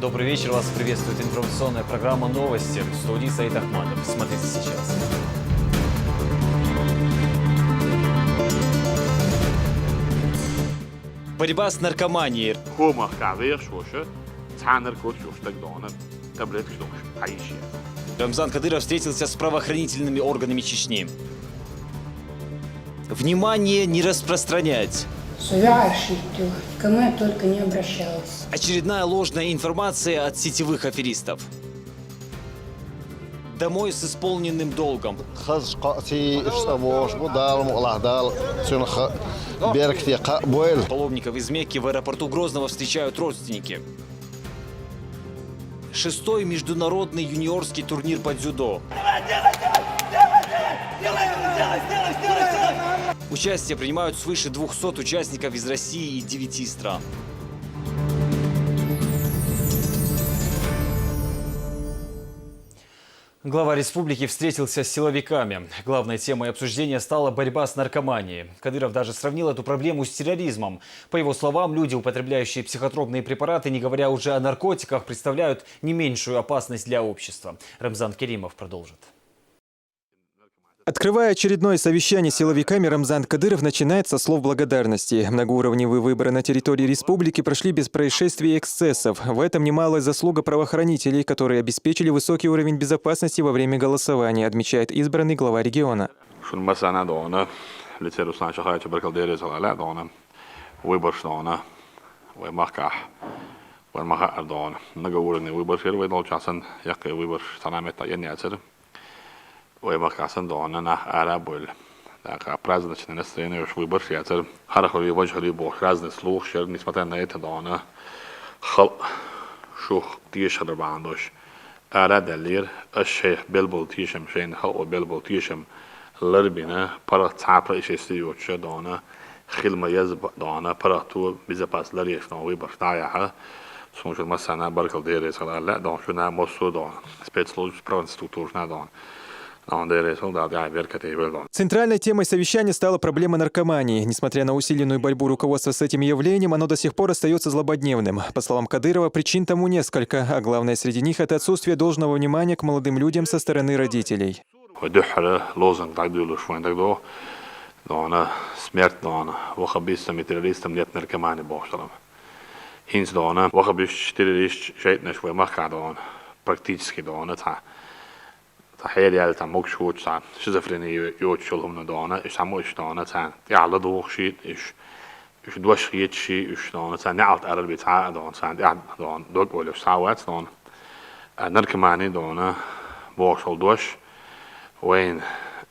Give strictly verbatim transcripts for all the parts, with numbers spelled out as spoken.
Добрый вечер. Вас приветствует информационная программа «Новости». В студии Саид Ахматов. Смотрите сейчас. Борьба с наркоманией. Хома хавех шоша, цанар кот шош так дона, таблетка шош, айше. Рамзан Кадыров встретился с правоохранительными органами Чечни. Внимание не распространять. Сувя ошибки, к кому я только не обращалась. Очередная ложная информация от сетевых аферистов. Домой с исполненным долгом. Хаз кхаъци ишцӀа вош бу, Дала мукълахь Дала цуьнах беркате кхаъ бойла. Паломников из Мекки в аэропорту Грозного встречают родственники. Шестой международный юниорский турнир по дзюдо. Участие принимают свыше двухсот участников из России и девяти стран. Глава республики встретился с силовиками. Главной темой обсуждения стала борьба с наркоманией. Кадыров даже сравнил эту проблему с терроризмом. По его словам, люди, употребляющие психотропные препараты, не говоря уже о наркотиках, представляют не меньшую опасность для общества. Рамзан Керимов продолжит. Открывая очередное совещание с силовиками, Рамзан Кадыров начинает со слов благодарности. Многоуровневые выборы на территории республики прошли без происшествий и эксцессов. В этом немалая заслуга правоохранителей, которые обеспечили высокий уровень безопасности во время голосования, отмечает избранный глава региона. Шун масана дона, лице Руслан Шахаевича баркал дереза ала дона. Выборш дона. Вай махках. Вай махар дона. Многоуровневый выборш, вай долчасан, яккхе выборш, санамет та ен яцер. Вай махкасан дона нах ара боль. ТӀаккха праздничный настроение уж выборш яцар. Харахури, важхури бохуш разный слух шер, несмотря на это дона. Халкъ шух тешхар бандош. Ара даллир, аш шайх белбул тешам, шайна халкъо белбул тешам. Ларбина, парах цхьа происшествие йоцуша дона. Хилма язба дона, парах ту, безопас лареш дона, выборш даяха. Суншур масана баркал дереза ала дона, шуна мосу дона. Спецслужб, правоохранительная структура дона. Центральной темой совещания стала проблема наркомании. Несмотря на усиленную борьбу руководства с этим явлением, оно до сих пор остается злободневным. По словам Кадырова, причин тому несколько, а главное среди них — это отсутствие должного внимания к молодым людям со стороны родителей. Хой духара лозунг дагдулуш вайн дагдо. Дона смерть дона. Ваххабистам и террористам нет наркомании бохшалам. Хинц дона. Ваххабист, террорист, шайтнаш вай махка дона. Практически дона. Та Та хьераяьлла, цхьа могуш хӀутту, цхьа шизофрени йо-, йоцуш йолу хӀуманаш дона, уьш цхьа муьш дона, царна тӀехь ладугӀуш шийтта уьш, уьш дош хеташ шийтта уьш дона, царна неӀалт арабе цхьа а дона, царна тӀехь дона, дог олуш цхьа а вац дона. А наркомани дона, бохуш долу дош, вайна,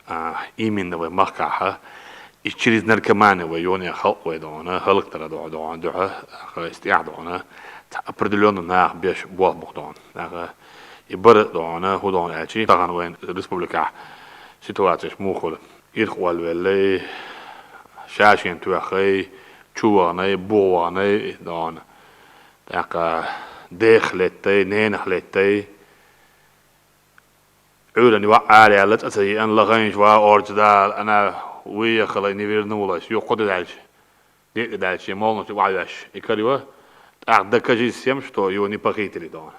а, именно вай махкахьа, и через наркомани вай йоне халкъ вай дона, хӀаллакдара дона, дона, дуьхьа, а, иза тӀехь дона, цхьа определённо нах беш болх бу дона. ТӀаккха и бара а дона, хӀун дона аьлчи, тахана вайн республикахь ситуацияш муха хуьлу. Ирх олвеллай, ша-шена тоьххай, чу ваханай, бу ваханай дона. ТӀаккха дех леттай, ненах леттай. Ӏуьйранна йоӀ ара яьлла, цӀа ца йиъна, лаханча ва орца дала, ана вуй яхалай, не вернулась, юха кхо де даьлча, декъа де даьлча, молланаш охьавеш, и карайо, тӀаккха докажи всем, что его не похитили дона.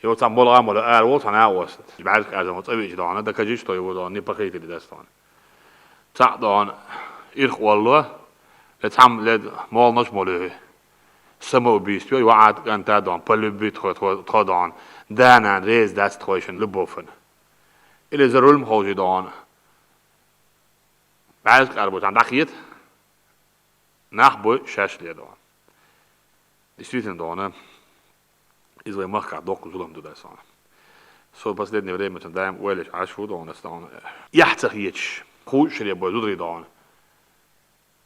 Йо, цхьа молла а молла ара волу цхьа накъост. БӀаьрга аьрза цӀа виъча дона, докажи, что его дона, не похитили дац дона. Цхьаъ дона, ирх олло, ле цхьамма ле молланаш а молуьйхи. Самоубийство, йоӀа кӀанта дона, по любви тхо, тхо, тхо дона. Да-нана реза дац тхойшинна любовь. Или за руль ма ховший дона. БӀаьрга ара бу цхьаьна дӀахета. Нах бу шаьш ле дона. Действительно дона. Иза вай махкахь доккха зулам ду дац дона. Со последнее время цунна даим ойлаш Ӏаш ву дона, ас дона. Эхь ца хеташ, хуучу шаре бой зударий дона.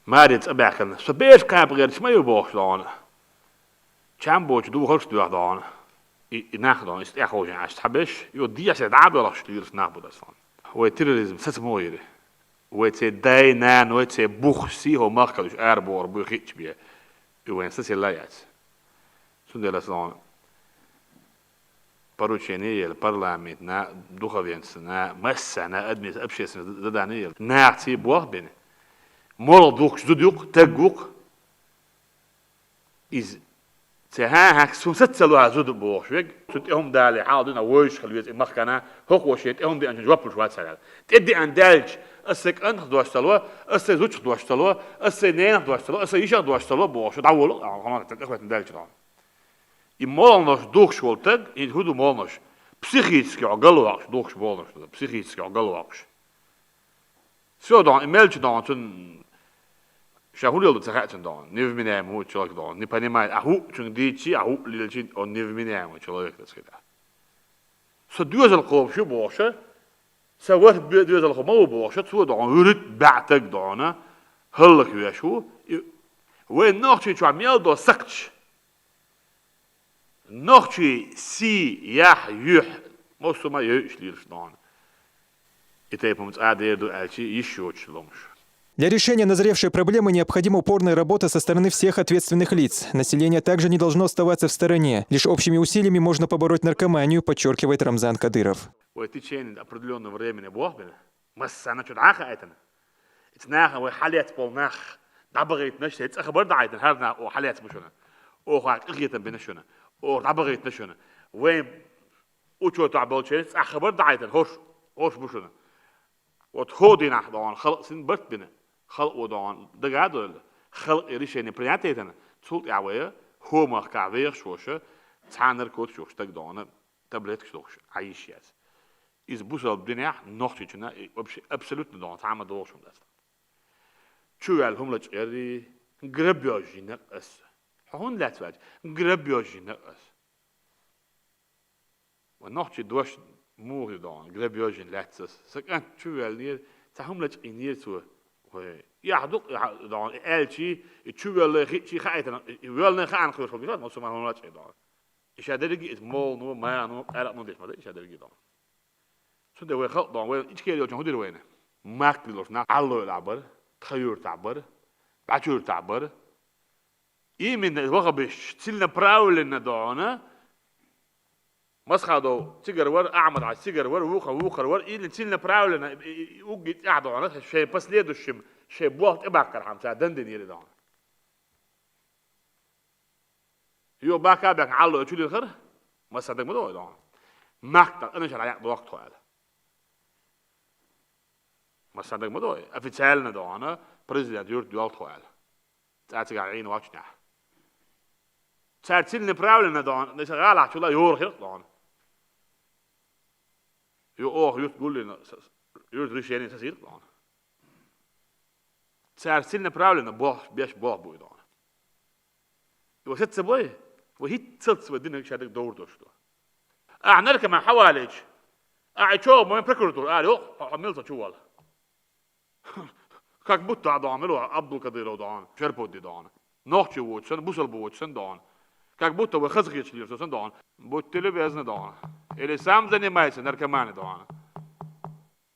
Маре цӀа баьхкина, со беш кхаба гӀерташ ма ю бохуш дона. Чам боцу духарш доьху дона. И, и нах дона, иза тӀехь ховшийна Ӏаш цхьабеш, йо дехьа дӀа а доьлхуш лираш нах бу дац дона. Вай терроризм саца муха йира? Вай церан дай-наной, церан бух сий хӀо махкал уьш ара бохур буй хиъча бен. И вайн сацилла а яц. Цундела аса дона поручение елла парламентна, духовенствна, массарна, администра-, общественное задание елла. Нахаца болх бина. Молла духкуш зуда ю-кх, таг ву-кх. Иза Цхьа хӀа хьакс хӀун сацалуш зуда бохуш вег, цу тӀе хӀума дале хьал дуьйна вевзаш хила веза и махкана, хӀокхо шен тӀе хӀума деанчун жоп луш вац хьаьрал. ТӀе деана даьлча, аса сайн кӀантах дош ца ло, аса сайн зудчух дош ца ло, аса сайн ненах дош ца ло, аса сайн йишах дош ца ло бохуш, дӀаволу, а, хӀама тӀехӀоьттина даьлча дӀа. И молханаш духкуш волу таг, и хӀун ду молханаш? Психически хьо галваккхуш, духкуш молханаш ду, психически хьо галваккхуш. Всё, дон, и мелча, дон, цунна ша хӀун леладу ца хаьа цунна, дон, невменяемый ву человек, дон, не понимает, а хӀуъучуьнга дийцчи, а хӀуъ лелчи, он невменяемый человек, так сказать. Со доьзал кхобуш ю бохуша, са варх бе-, доьзал кхо ма ву бохуша, цо, дон, вуьрхӀитта баьӀ таг, дон, хӀаллаквеш ву. И вайн нохчий чохь мел до сакхташ. Нохчий сий, яхь, юьхь, массо а ма йойуш лелаш, дон. И тайпа-м цкъа дер ду аьлчи, йиш йоцуш ломаш. Для решения назревшей проблемы необходима упорная работа со стороны всех ответственных лиц. Население также не должно оставаться в стороне. Лишь общими усилиями можно побороть наркоманию, подчеркивает Рамзан Кадыров. Вай в течение определённого времени бохбина, массанна чу дӀа а хаийтина. Эцу нахана вай хьалаьцна болу нах дӀабахийтинарш, сайн цӀа хабар дӀахьийтина, хӀара нах оха хьалаьцна бу шуна, оха къинхетам бина шуна, оха дӀабахийтина шуна. Вайн учётехь болчеран цӀа хабар дӀахьийтина, хӀорш, хӀорш бу шуна. Вот хӀокху дийнахь, дон, халкъ син барт бина, халкъо, дон, дага а довлла, халкъе решение принять яйтина, цул тӀаьхьа вай хӀокху махкахь вехаш волуш, цхьа а наркотикаш йохуш стаг, дон, таблеткаш дохуш Ӏан йиш яц. Иза бусалба динехь нохчичунна и вообще абсолютно, дон, цхьа а ма догӀуш хӀума дац. Чувоьлла хӀума лачкъа яррий, грабёж йина аса. Хьо хӀунда лаьцна ваьлча? Грабёж йина аса. Вай нохчий дош муха ю, дон, грабёж йина лаьцна аса. Сан кӀант чувоьллинера, цхьа хӀума лачкъийнера цо. Вай, и ахь дукъ, и ахь, дон, и аьлчи, и чувоьллай хиъчи хаийтина, и воьллина хаьа кхоьруш хӀума ю, массо а хӀума лачкъий, дон. И ша дерриге а иза молано, мано, къаьркъано деш ма дай, и ша дерриге а, дон. Цундела вай халкъ, дон, вай Ичкери йолчун хӀун дира вайна? Махкахь луш нах Ӏаллойла а бара, тхан юьртахь бара, бӀаьчу юьртахь бара. Именно вахабиш целенаправленно, дон, Масхадов цигара вара, Ахьмад-Хьаьжа цигара вара, вукхар, вукхар вара, именно целенаправленно, и, и, и угги тӀехь, дон, шайн последующим, шайн болх тӀебаккхархьама цара дан динера, дон. Йо, бака а баьхкина Ӏаллой чу лирхара, массанхьа дага ма догӀий, дон. Махкахь тӀе анашар хьаякъ дохку тхо аьлла. Массанхьа дага ма догӀий, официально, дон, президент юьрта йолу тхо аьлла. Цкъа цигахь Ӏийна воццушехь. Цара целенаправленно, дон, аса гӀалахь чула йора хирх, дон. Йо, оха юьрта гуллина, с-, с-, юьрта решение сацийра, дон. Цара целенаправленно болх беш болх бу и, дон. И вай саца ца бой, вай хӀинццалц вай динарг ша дерг довр долуш ду. Ахьа наркоман хьавалийча, ахьа и чӀогӀа вайн прокуратура ара йо, хьо, хьо мила ца чу вала. Как будто, дон, мила вара Абдулкадыров, дон, Шарпудди, дон. Нохчи воцу сан, бусалба воцу сан, дон. Как будто вай хазахеташ лира со сан, дон. Будьте любезны, дон. Или сам занимайся наркоманией, дон.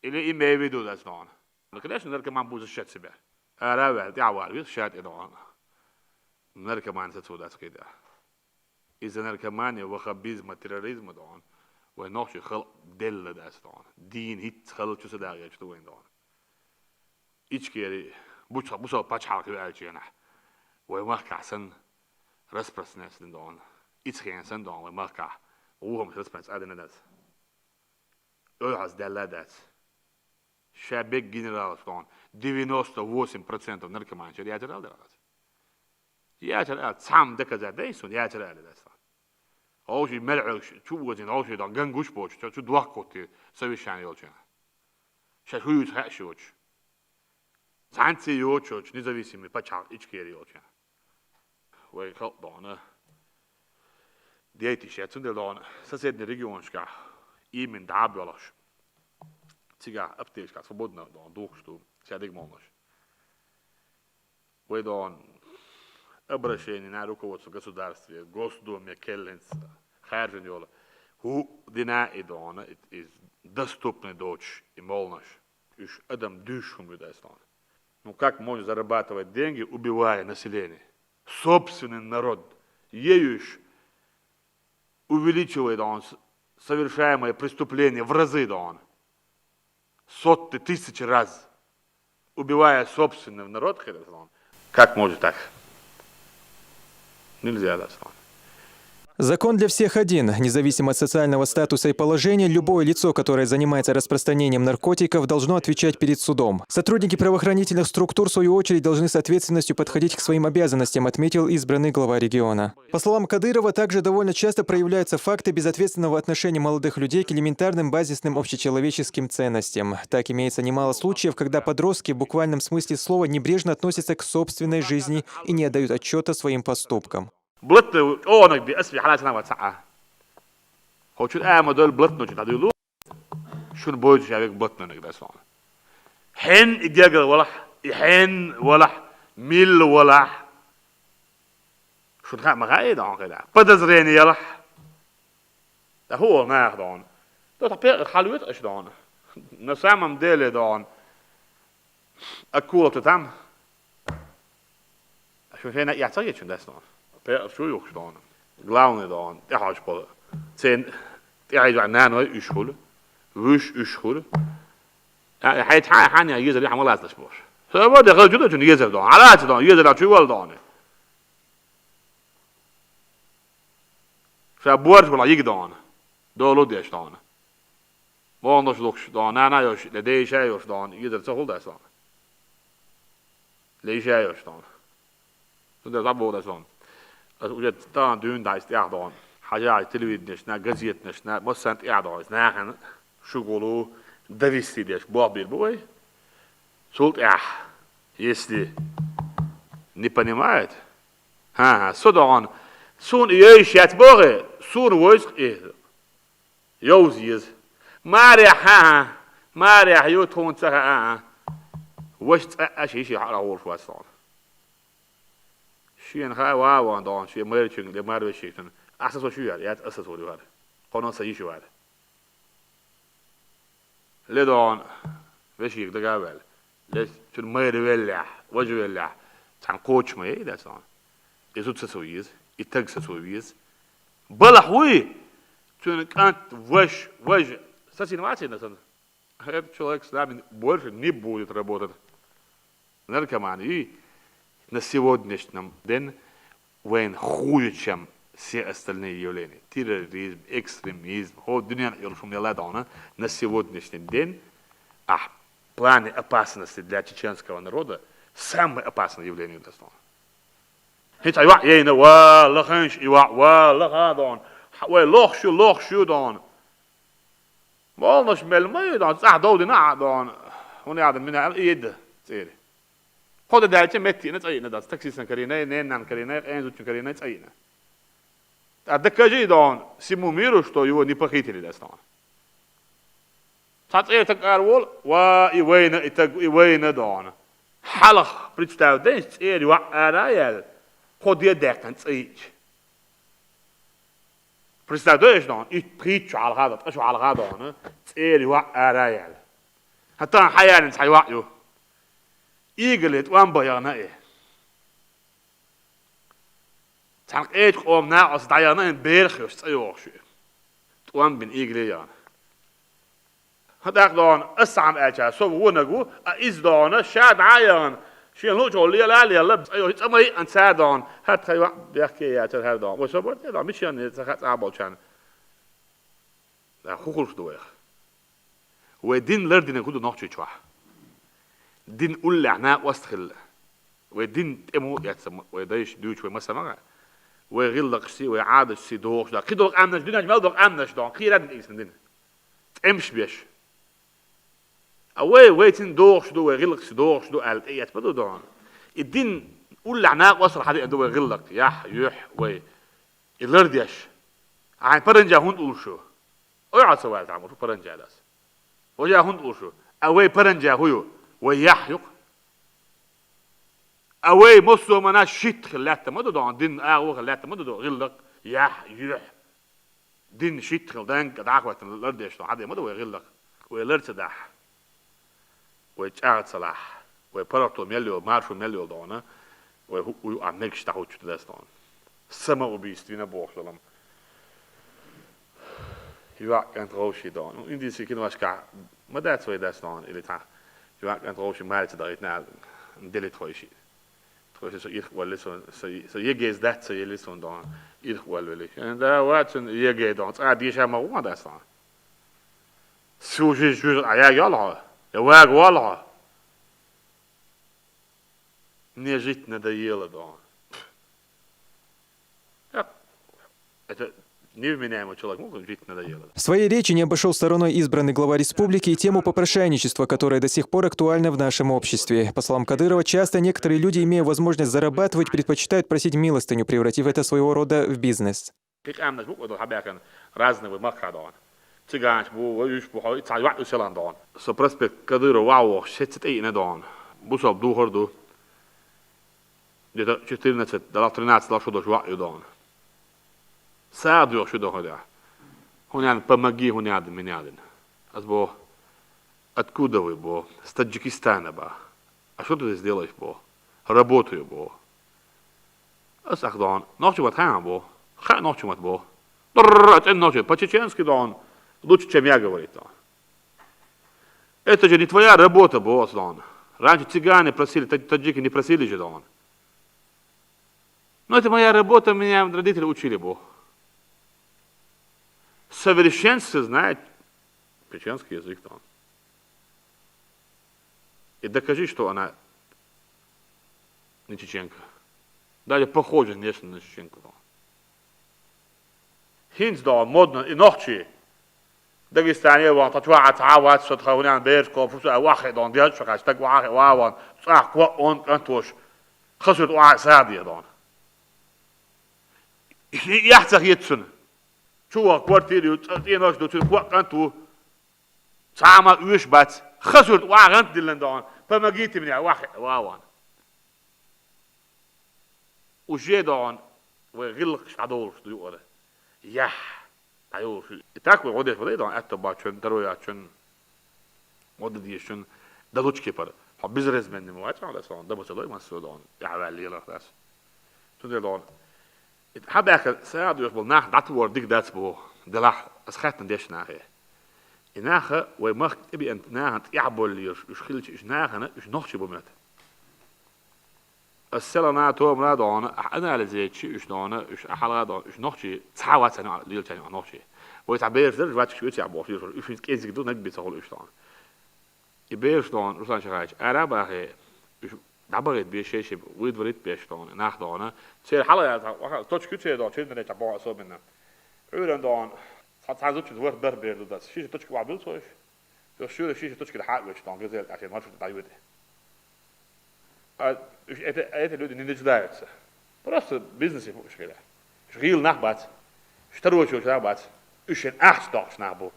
Или имей в виду дац, дон. Ну, конечно, наркоман будет защищать себя. Ара а ваьлла, тӀаьхьа вала веза ша тӀе, дон. Наркоман сацо дац кхидӀа. Иза наркомания, ваххабизма, терроризма, дон, вайн нохчийн халкъ делла дац, дон. Дийна хӀинцца халла чу ца дагӀийча ду вайн, дон. Ичкери, бусалба пачхьалкх ю аьллачу хенахь, вай махкахь санна распространяться дина, дон. Ицхена санна, дон, вай махкахь вухамаш распространяться а дина дац. Ойхьаз даьлла а дац. Ша бег генералаш, дон, девяносто восемь процентов наркоманчера яцара аьлла дара хаза. Яцара аьлла, цхьамма доказать дай суна, яцара аьлла дац. Хьовший мел Ӏуьллуш, чу озийна, хьовший, дон, ган гуш боцуш, чу дохкуттий совещание йолчу. Ша хӀун юьйцу хаьаш йоцуш. Цхьаьнций йоцуш йолчу независимый пачхьалкх Ичкери йолчу. Вай халкъ, дон, дейтиш яц, цундела, дон, соседний регионашкахь именно дӀа а боьлхуш. Цигахь аптекашкахь свободно, дон, духкуш ду ша дерг молханаш. Вай, дон, обращение на руководство государстве, Госдуме кхеллинца хаьржина йолу. ХӀу дина и, дон, и, и доступный доцуш и молханаш. Уьш адам дуьйш хӀума ю дац, дон. Ну как можно зарабатывать деньги, убивая население? Собственный народ. Еюш увеличивая, дон, с-, совершаемые преступления в разы, дон. Сотни тысяч раз. Убивая собственный народ, хӀета, дон. Как можно так? Нельзя, дац, дон. Закон для всех один. Независимо от социального статуса и положения, любое лицо, которое занимается распространением наркотиков, должно отвечать перед судом. Сотрудники правоохранительных структур, в свою очередь, должны с ответственностью подходить к своим обязанностям, отметил избранный глава региона. По словам Кадырова, также довольно часто проявляются факты безответственного отношения молодых людей к элементарным базисным общечеловеческим ценностям. Так, имеется немало случаев, когда подростки в буквальном смысле слова небрежно относятся к собственной жизни и не отдают отчета своим поступкам. Блатный, о, нагби, асви, халасна ва цаа. Хочет, а, модель блатный, что даю. Шун бойт шавик блатный, нагби, асван. Хен и гегер валах, и хен валах, мил валах. Шун ха, ма ха, и дан, кайда. Подозрение ялах. Да ху, нах, дан. То та пер халует, аш дан. На самом деле, дан. Акула-то там. Шун хена яцагет шун дас, дан. Пер шу юх, дан. Главный, дан. Тяхаш пол. Цен, тяхай, дан, на, но, ишхул. Вуш, ишхул. Хай, хай, хай, хай, езер, хамалас, дас, бош. Сама да хал чудо, чун езер, дан. Алач, дан, езер, а чувал, дан. Ша буарш вала йиг, дан. Долу деш, дан. Монош лукш, дан. Нана йош, ле дейша йош, дан. Езер, цахул, дас, дан. Лейша йош, дан. Тунда забыл, дас, дан. Ас уже тан дюн, дас, тях, дан. Хажа, телевиденеш, на газетнеш, на мосан, тях, дан. Нахана шугулу довести деш, бо бир буй. Султ, ях, если не понимает. Ха, ха, со, дан. Сун ей шат боге, сун войск и йоуз ез. Маря, ха, ха. Маря, ю тун ца, ха, ха. Ваш ца, а, ши, ши, хала, волш, вас, дан. Шиен ха, ва, ван, дан, ши, мэр чин, ле, мар, вешик, тун. Аса со шуяр, яц аса со дивар. Коно са ишвар. Ле, дан, вешик, дагавел. Ле, чун мэр веллях, важ веллях. Цан коч мэ, дас, дан. Изут са со ез, и таг са со ез. Балах уй, чун кант ваш, важ. Сасин вацин, дас, дан. Этот человек с нами больше не будет работать. Наркомании на сегодняшнем день вен хуже, чем все остальные явления. Терроризм, экстремизм, хо, дунья, на сегодняшний день, а в плане опасности для чеченского народа самое опасное явление, дословно. Хич айва, ейна, ва, лаханш, ива, ва, лаха, дан. Ва, лохшу, лохшу, дан. Молнаш мел май, дан, цах довдина, дан. Уни адам мина ал ид, цери. Хода дальче метти, на цайна, дан. Таксисан карина, не нан карина, эн зучин карина, цайна. А докажи, дан, всему миру, что его не похитили, дас, дан. Цац эр так арвол, ва, и война, и так, и война, дан. Халах представь, дэн цери ва араял, ходе дакан цайч. Представь, дан, и притчу алгада, ташу алгада, дан, цери ва араял. Хатан хаялин цай ва ю. Игалет ван баяна э. Цан эт ом на ос даяна, эн берх ёс цайохшу. Туан бин игле ян. Хадах, дан, ас сам ача, со вунагу, а из, дан, шад аян. Шен лучо лела, лела, цайо, цамай ан ца, дан. Хат хайва, бяхке я, цар, дан. Во собор, дан, мичан, ца хат аболчан. Да, хухулш дуэх. Вай дин лардина худу нохчи чуа. Дин уллахна вастхил. Вай дин тему яцам, вай дайш дүүч, вай масамага. Вай гиллакшси, вай адашси дохш да. Кидолк амнаш, динаш мел долк амнаш, дан. Кирад исн дин. Темш беш. А вай, вай тин дохш ду, вай гиллакшси дохш ду, ал тият баду, дан. И дин уллахна васр хади ду вай гиллак. Ях, юх, вай. И лардяш. Ай паранжа хунд улшу. Ой, ацавал тамур паранжа дас. Вожа хунд улшу. А вай паранжа хую. Вай ях юк. А вай мосо мана шит хилатта маду, дан. Дин агу хилатта маду, дан. Гиллак. Ях, юх. Дин шит хил, дан, дахватан лардеш, дан. Хади маду вай гиллак. Вай ларца дах. Вай чагцалах. Вай парарто мел йол, маршу мел йол, дан. Вай ху, уй, а мегш тахучу дас, дан. Самоубийственна бохлам. Юа кент гауши, дан. Ну, индийский киношка мадац вай дас, дан, или та. Юа кент гауши мальца да итна делит хойши. Короче, со ирх валли сон, со, со ЕГЭ сдать со елли сон дон. Ирх валли. Да, вот сон ЕГЭ дон. А деша ма вон да сон. Всю жизнь жуж, а я гёло. Я ваг вало. Мне жить надоело дон. Это невменяемый человек, ну, жить надоело. В своей речи не обошел стороной избранный глава республики и тему попрошайничества, которое до сих пор актуально в нашем обществе. По словам Кадырова, часто некоторые люди, имея возможность зарабатывать, предпочитают просить милостыню, превратив это своего рода в бизнес. Хикъамнаш буква дон хабякан разного макха дон. Цыганч бу, ваюш бу, хой ца вак уселан дон. Со проспект Кадырова вау, шесть ина дон. Бусоб духар ду. Где-то четырнадцать, да, тринадцать лошадок вак ю дон. Сад ю шудо ходя. Хунян, помоги, хунян, минядин. Аз бо, откуда вы, бо? С Таджикистана, ба. А что ты здесь делаешь, бо? Работаю, бо. Аз ах дон. Нохчи мат хаан, бо. Ха нохчи мат, бо. Бррр, это нохчи. По-чеченски дон. Лучше, чем я, говорит он. Это же не твоя работа, бо, дон. Раньше цыгане просили, та- таджики не просили же, дон. Но это моя работа, меня родители учили, бо. Совершенстве знает чеченский язык, дон. И докажи, что она не чеченка. Даже похожа внешне на чеченку, дон. Хинц дон, модно, и нохчи. Дагестане вон, та чуа ца вац, со тха хунян берш ко, фуса вахе дон, дяд шакаш, так вахе ваван, цах ква он кантош. Хасут ва садия дон. Яхцах етсун. Чуа квартиру, ценош ду, цу ква канту. Цама уш бац. Хасут ва гант дилан дон. Помогите мне, вахе ваван. Уже дон, вай гилх шадолш ду юра. Ях, дайолш. И так вай одеш вай дон, это бачун, даруя чун. Мода дешун, далучки пар. Ха безразменный муач, а да сон, да бацалой масо дон. Я вали лах дас. Тунде дон. Ит хабяка саадуш бол нах датвор дик дац бо. Делах, аз хатна деш нахе. И наха, вай мах, иби ан наха, я боллиш, уж хилч, уж нахана, уж нохчи бумет. Аз села на то мра дона, а анализе чи уж дона, уж ахала дона, уж нохчи, цава цана лил чани нохчи. Вай та бер зер, вач чи уч я бо, уж уж кезиг ду, наг би цахол уж дона. И бер дона, Руслан Шахаевич, арабахе, уж дабагит бе шеше, выдворит бе дона, нах дона. Цер хала я, точки цер дона, цер не та бо особенно. Уран дона, ца ца зуч вор бер бер ду дас. Шеше точки ва бил сош. То шура шеше точки да хак веч дона, газел, а маршрут да юде. А уж это, эти люди не нуждаются. Просто в бизнесе пушкеля. Уж гил нах бац. Уж второй чего нах бац. Уж ен ахч дохш нах бу.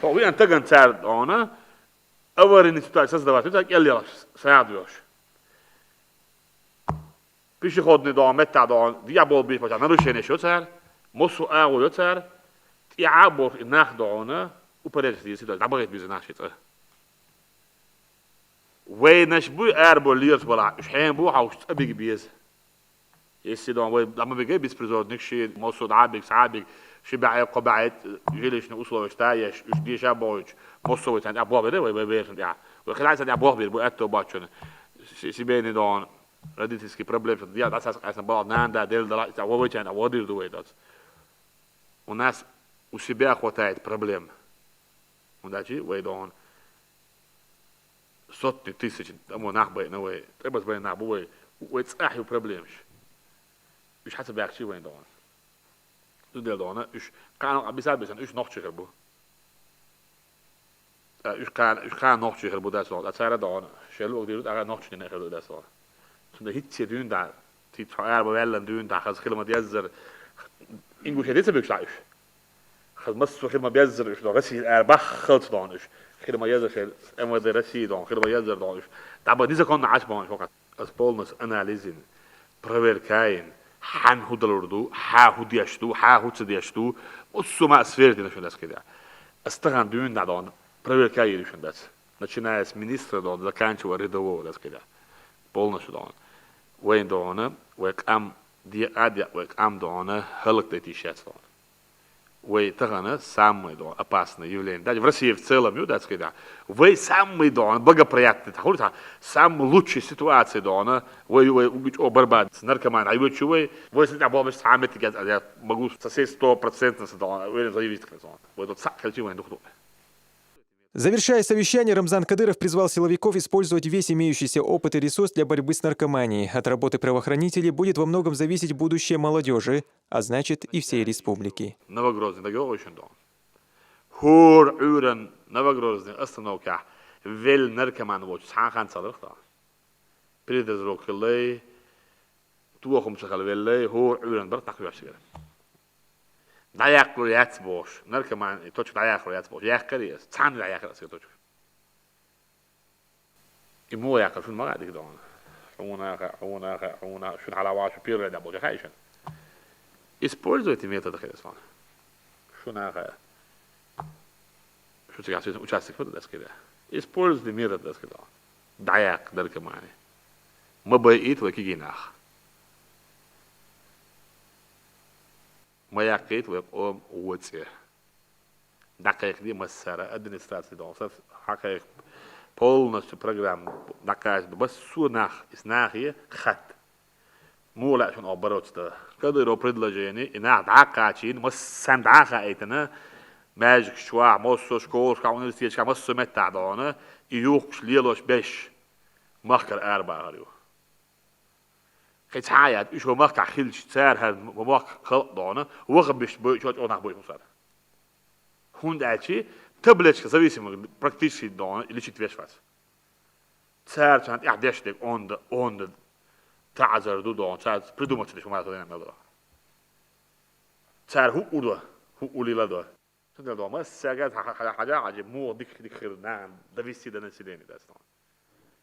То вы ан таган цар дона, аварийный ситуация создавать, так я лел саадуш. Пешеходный дом, это дом, я был бы, потому нарушение что цар, мосу агу цар, я был и нах дона, упорядочить ситуацию, добавить без наш это. Вай наш бу ар бу лирс бала, уж хем бу хаус абиг без. Если дом вай дама беге беспризорник, ши мосу дабиг, сабиг, ши баэ кобаэт, жилищный условия, что еш, уж деша боич, мосу вай тан, а бо бере, вай вай вершн, я. Вай хилай сан, я бо бер, бу это бачун. Семейный дом, родительский проблем, что я дасас кайсан бал, нан да, дел дала, я вай тан, а вай дир ду вай дас. У нас у себя хватает проблем. Удачи, вай дон. Сотни тысяч, там нах бай, на вай. Треба збай нах бу вай. Вай цахи проблемш. Уж хата бяхчи вай дон. Ту дел дона, уж канал абиса бисан, уж нохчи хербу. Уж кан, уж кан нохчи хербу дас дон. А цара дон. Шелу огдирут ага нохчи не хербу дас дон. Тунда хитче дюн да, тит фаар ба веллан дюн да, хаз хилма дяззар. Ингушетия бекшла уж. Хаз массу хилма бяззар уж, дон Россия ар баххалт дон уж. Хилма яззар шел, МВД России дон, хилма яззар дон уж. Таба незаконно аш бон шо кат. Аз полностью анализин, проверкаин, хан худалурду, ха худяшту, ха хуцадяшту, уссума свердина шо дас кида. Аз таган дюн да дон, проверкаин шо дас. Начиная с министра дон, заканчивая рядового дас кида. Полностью дон. Вайн дона, вай кам, ди адя, вай кам дона, халк да тишец дон. Вай тахана самый дон опасный явление. Даже в России в целом, ю, датская, да. Вай самый дон благоприятный, та хули та, самый лучший ситуация дон. Вай, вай, угич о борьба с наркоманией. А вот чего вай, вай с этим бомбишь самый тигет, а я могу сосед стопроцентно с дон. Вай заявить, так дон. Вай тут сак, короче, вай дух. Завершая совещание, Рамзан Кадыров призвал силовиков использовать весь имеющийся опыт и ресурс для борьбы с наркоманией. От работы правоохранителей будет во многом зависеть будущее молодежи, а значит и всей республики. Новогрозный, да, очень дон. ХӀора Ӏуйран Новогрозный остановка вел наркоман воч, цхьан хан цаларх дон. Передозировка лей, тухум цахал веллей, хӀора Ӏуйран барт нах вяшгар. ДӀаяккхалур яц бохуш, наркоман, и точка дӀаяккхалур яц бохуш, яккхар ес, цхьанна дӀаяккхар ас и точка. И муха яккхар, шуна ма хаьа дика дон. Хьуна хаьа, хьуна хаьа, хьуна хаьа, шуна хьала вашу первый да боху хаьа шуна. Используйте методы хирас ван. Шуна хаьа. Шу цигахь участок фу дас кида. Используйте методы дас кида. ДӀаяккха наркомани. Ма байит вай кигий нах. Ма яккхийта вай къом воцӀе. ДӀакхайкхаде массара администраци дон. Са хьакхайкха полностью программа дӀакхача массо нах, ис нахе хатта. Муха лаьа шуна оха бароц да. Кадыров предложение, и нах дӀакхачийна, массанна дӀахаийтина, маьждигаш чохь, массо школашкахь, университеташкахь, массо меттахь дона, и юхкуш лелош беш, махкара арабахар ю. Кхин цхьа а яц, уьш ван махкахь хилча, цара хӀара ван мохк халкъ дона, ваха беш бойчу чӀогӀа нах бойху сара. ХӀунда аьлча таблетка зависимый практически дона, лечить веш вац. Цара царна тӀехь деш дерг онда, онда таӀзар ду дона, цара придумать деш ма мел дона. Цара хӀуъу до, хӀуъу лила до. Цундела дона, массаьрга хьажа хьажа, муха дика дика хир нахана довести до населения дац дона.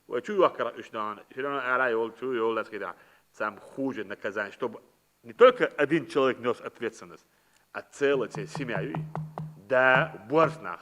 Вай чу йохкарах уьш дона, широна ара йолу, чу йолу дац кхидахь, самое хуже наказание, чтобы не только один человек нёс ответственность, а целая церь семья ю. Да, борз нах.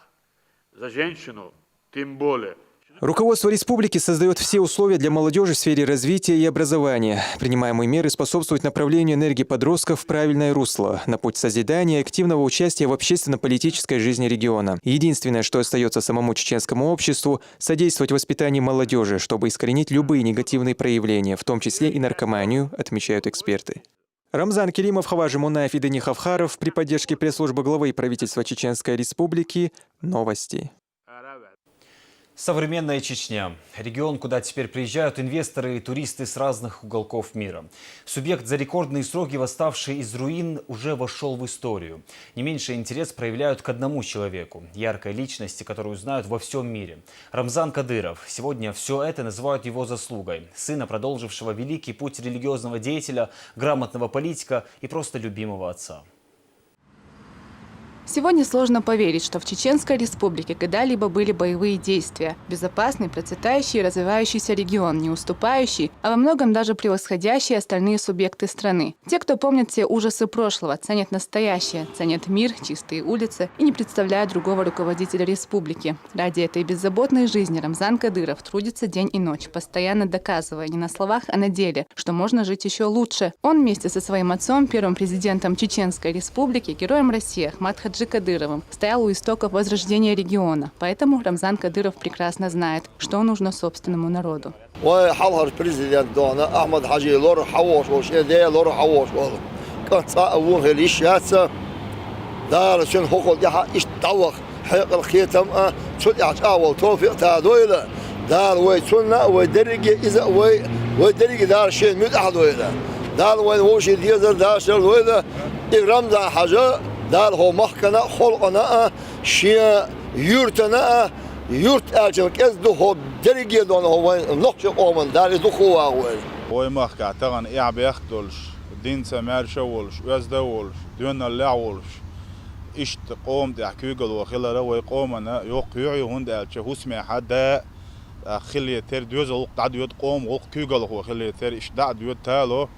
За женщину, тем более. Руководство республики создаёт все условия для молодёжи в сфере развития и образования. Принимаемые меры способствуют направлению энергии подростков в правильное русло, на путь созидания и активного участия в общественно-политической жизни региона. Единственное, что остаётся самому чеченскому обществу, содействовать воспитанию молодёжи, чтобы искоренить любые негативные проявления, в том числе и наркоманию, отмечают эксперты. Рамзан Керимов, Хаважи Мунаев и Дани Хавхаров при поддержке пресс-службы главы и правительства Чеченской Республики. Новости. Современная Чечня. Регион, куда теперь приезжают инвесторы и туристы с разных уголков мира. Субъект, за рекордные сроки восставший из руин, уже вошёл в историю. Не меньший интерес проявляют к одному человеку, яркой личности, которую знают во всём мире. Рамзан Кадыров. Сегодня всё это называют его заслугой. Сына, продолжившего великий путь религиозного деятеля, грамотного политика и просто любимого отца. Сегодня сложно поверить, что в Чеченской Республике когда-либо были боевые действия. Безопасный, процветающий и развивающийся регион, не уступающий, а во многом даже превосходящий остальные субъекты страны. Те, кто помнит все ужасы прошлого, ценят настоящее, ценят мир, чистые улицы и не представляют другого руководителя республики. Ради этой беззаботной жизни Рамзан Кадыров трудится день и ночь, постоянно доказывая не на словах, а на деле, что можно жить ещё лучше. Он вместе со своим отцом, первым президентом Чеченской Республики, героем России Ахмат Хаджи Кадыровым, стоял у истоков возрождения региона, поэтому Рамзан Кадыров прекрасно знает, что нужно собственному народу. Вай хьалхара президент дона Ахмат Хьажи лор хьавош волу, шен ден лор хьавош волу. КӀант цкъа а вон хила йиш яц. Дала цуьнан хӀокхул тӀаьхьа иштта дӀаваха хьекъал, кхетам а, цу тӀехь чӀагӀвала товфикъ а дойла. Дала вай цунна а, вай дерриге а иза а вай, вай дерриге Дала шен муьтӀахь дойла. Дала вайна вовшийн дезар дашар дойла. И Рамзан Хьажа Дала хӀо махкана а, халкъана а, шен юьртана а, юрт аьлча кӀезиг ду хӀо дерриге а дона хӀо вайн нохчийн къоман Дала и дукха вагӀа вайна. Вай махкахь тахана эхь-бехк а долуш, динца маьрша а волуш, оьзда а волуш, доьналлехь а волуш, иштта къоман тӀехь куьйгалхо хилар вай къомана йоккха юьхь ю, хӀунда аьлча хӀусамехь да а хилийтар, доьзал гӀуллакх дӀадоьду, къоман гӀуллакх куьйгалхо хилийтар, иштта дӀа а доьду тало.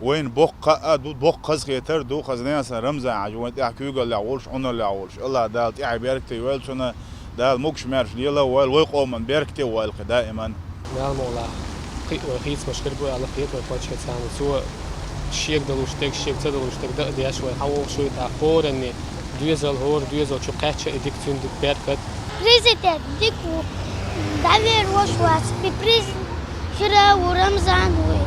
Вайна боккха а ду, боккха хазахетар а ду, хаза ненасан Рамзан Хьажа вайн тӀехь куьйгаллехь волуш, Ӏуналлехь волуш. АллахӀ Дала тӀаьхье беркате йойла цунна, Дала могуш-маьрша лела а войла, вай къоман беркате а войла кхин даиман. Мел мукъалахь, кхин а вай хийцамаш хир бу аьлла хета вай пачхьалкхана. Цо шега далуш дерг, шега ца далуш дерг дан а деш, вай хьан вохуш вуй тӀаккха хӀоранна, Доьзал хӀора доьзал чу кхаьчча, и дика цуьнан беркат. Президент дика ву, дӀавер вош вац, и президент хира ву Рамзан вуй.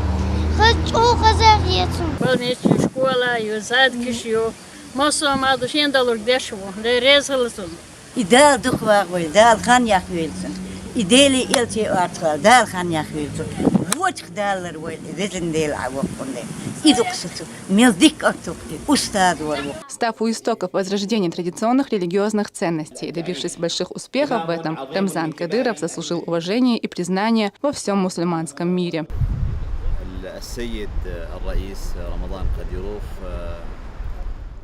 Хаза чӀогӀа хаза хеташ ву. Больница ю, школа ю, садикаш ю. Массо а ма ду шен далург деш ву. Дела реза хила цунна. И Дала дукха вагӀа войла, Дала хан яхъяйла цунна. И Деле элче орцахьа, Дала хан яхъяйла цунна. Вочух Дала лар войла, и везан Дела Ӏа воккхун де. И дукха сацу, мел дикка оттух и, устаз вар ву. Став у истоков возрождения традиционных религиозных ценностей, добившись больших успехов в этом, Рамзан Кадыров заслужил уважение и признание во всем мусульманском мире. السيد الرئيس رمضان قديروف، آه،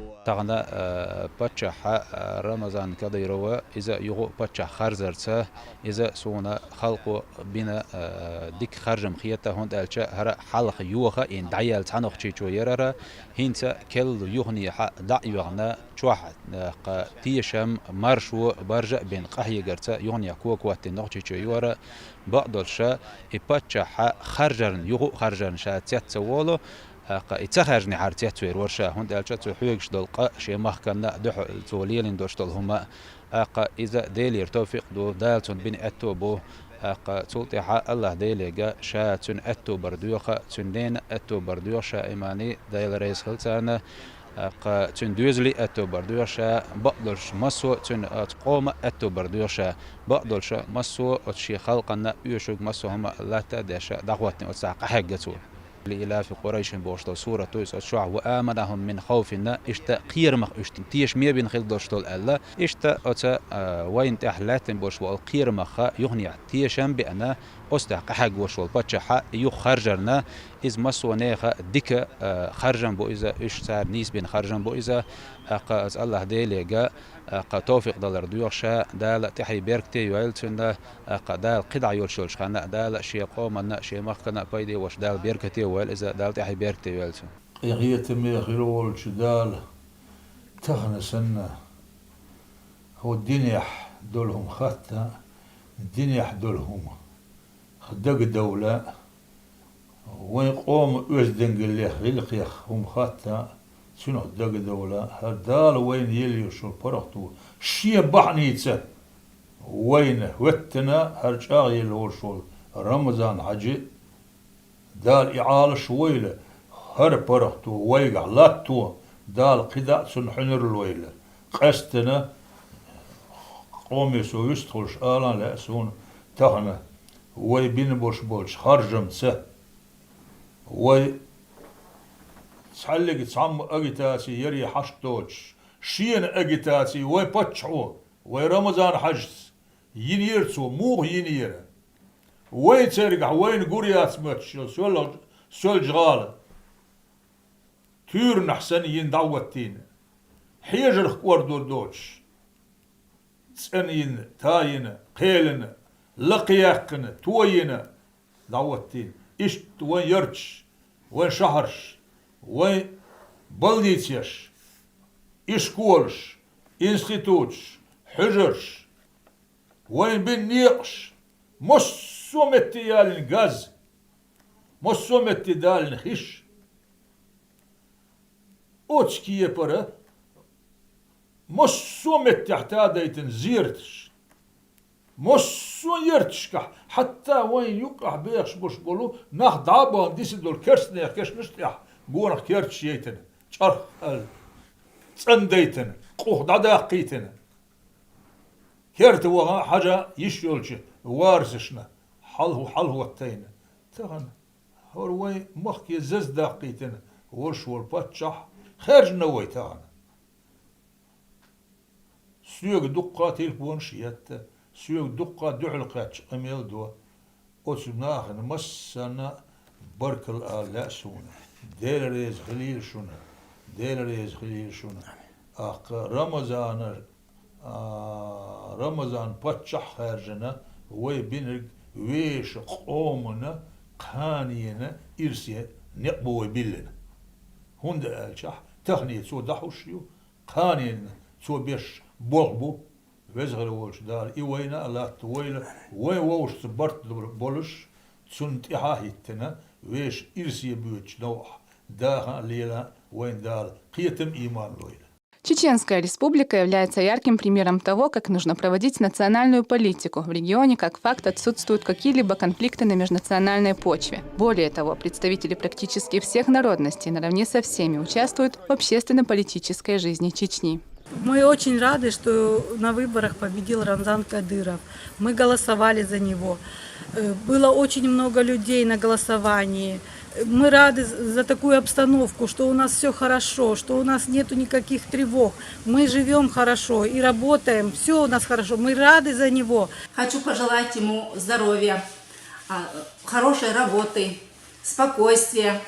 هو Тахана, э, паччахьа, э, Рамазан Кадырова, иза юха паччахь харжарца, иза суна халкъо бина, э, дика харжам хета, хӀунда аьлча хӀара хьалха йоха, ин дӀаяьлла цхьа нохчийчо ярара, хӀинца келла юханехьа дӀа а йоьгӀна, чохь, э, кха, тешам, маршо, баржа а бина, къахьегарца юханехьа кока хӀоттийна нохчийчо йора, бакъдолуша, и паччахьа харжарна, юха а харжарна ша цец ца волу, ТӀаккха и ца хаьржинехьара цецвер вара ша, хӀунда аьлча цо хьоьгуш долу къа шен махканна а дуьхьал цо лелийна долуш долу хӀума а. ТӀаккха иза Делера товфикъ ду, Дала цунна бина аьтто бу. ТӀаккха цул тӀаьхьа АллахӀ Делега ша цуьнан аьтто бар доьху, цуьнан ненан аьтто бар доьху ша, имани, Дела реза хила царна. ТӀаккха цуьнан доьзалийн аьтто бар доьху ша, бакъдолуш массо а цуьнан оцу къоман аьтто бар доьху ша, бакъдолуша массо а оцу шен халкъанна оьшург массо а хӀума латта а деш, дӀахӀоттийна оцу цхьа къахьегга цо. لإيلاف قريش бохуш долу сурат ду иза, оцу чохь وآمنهم من خوف, иштта кхерамах уьш тешаме бина хила долуш долу аьлла. Иштта оцу, а, вайна тӀехь лаьттина болуш болу кхерамах юханехьа тешам а беана, оцу тӀехь къахьегвеш волу паччахьа юха харжарна, иза массо а нехан дика, а, харжам бу иза, уьш цара нийса бина харжам бу иза, тӀаккха оцу АллахӀ Делега, тӀаккха товфикъ далар доьху ша, Дала тӀаьхье беркате а йойла цуьнан, тӀаккха Дала кхидӀа йолуш йолчу ханна а, Дала шен къоманна а, шен махкана а пайде а волуш, Дала беркате а войла иза, Дала тӀаьхье беркате а йойла цуьнан. Къинхетаме хир волчу Дала тахана санна, хӀо динехь долу хӀума хатта, динехь долу хӀума дагадовла, вайн къоман оьздангаллех, гӀиллакхех хӀума хатта, цуьнах дагадовла, хӀара Дала вайна елла йолуш йолу паргӀато шен бахьаница вайна хӀоьттина, хӀара чӀагӀъелла волуш волу Рамазан-Хьаьжи, Дала и Ӏалаш войла, хӀара паргӀато вайгахь латто, Дала кхидӀа а цунна хьуьнарла войла. Къаьсттина къоме со вистхуьлуш ала а лаьа суна тахана, вай бина болуш болчу харжамца, вай цхьаьллиг цхьамма агитаци яре хьашт доцуш, шена агитаци вай паччахьо, вай Рамазан-Хьаьжас йинера цо, муха йинера? Вай цергахь вайна гур яц моьттуш йолу Соьлж-, Соьлжа-ГӀала туьйранахь санна йина дӀахӀоттийна, хьежарх кӀордор доцуш, цӀанйина, тайина, кхелина, лакхаяьккхина, тойина дӀахӀоттийна. Иштта вайн ярташ, вайн шахьарш, вайн балдийцеш, ишколаш, институташ, хьуьжарш, вайн бина некъаш, массо а метте ялийна газ, массо а метте далийна хиш. Оцу кепара массо а меттехь тадайтина зераташ, массо а ярташкахь, хьатта вайн юккъехь бехаш болуш болу нах дӀа а бахна диса долу керстанех кешнаш тӀехь гонах керташ яйтина, чӀарх аьлла, цӀандайтина, къух дӀадаккхийтина. Керта ваха хьажа йиш йолчу варисашна хьалху-, хьалхӀоттайна. Тахана хӀора вайн махке заза даккхийтина волуш волу паччахь хаьржина вай тахана. Соьга дуккха а телефонаш етта, соьга дуккха а дуьхьал кхаьчча къамел до. Оцу нахана массарна а баркалла ала лаьа суна. Дела реза хилийла шуна. Дела реза хилийла шуна. ТӀаккха Рамазана, а, Рамазан паччахь хаьржина вай бинарг вешан къомана кханенан ирсе некъ бу вай биллина. ХӀунда аьлча тахане цо дӀахьуш ю, кханенан цо беш болх бу. Веза хир волчу Дала и вайна а латта войла, вайн вовшашца барт болуш, цунна тӀаьхьа а хӀиттина, вешан ирсе боьдучу новкъахь даха а лела а вайн Дала кхетам а, ийман а лойла. Чеченская Республика является ярким примером того, как нужно проводить национальную политику. В регионе как факт отсутствуют какие-либо конфликты на межнациональной почве. Более того, представители практически всех народностей наравне со всеми участвуют в общественно-политической жизни Чечни. Мы очень рады, что на выборах победил Рамзан Кадыров. Мы голосовали за него. Э, Было очень много людей на голосовании. Мы рады за такую обстановку, что у нас все хорошо, что у нас нету никаких тревог. Мы живем хорошо и работаем, все у нас хорошо. Мы рады за него. Хочу пожелать ему здоровья, а, хорошей работы, спокойствия.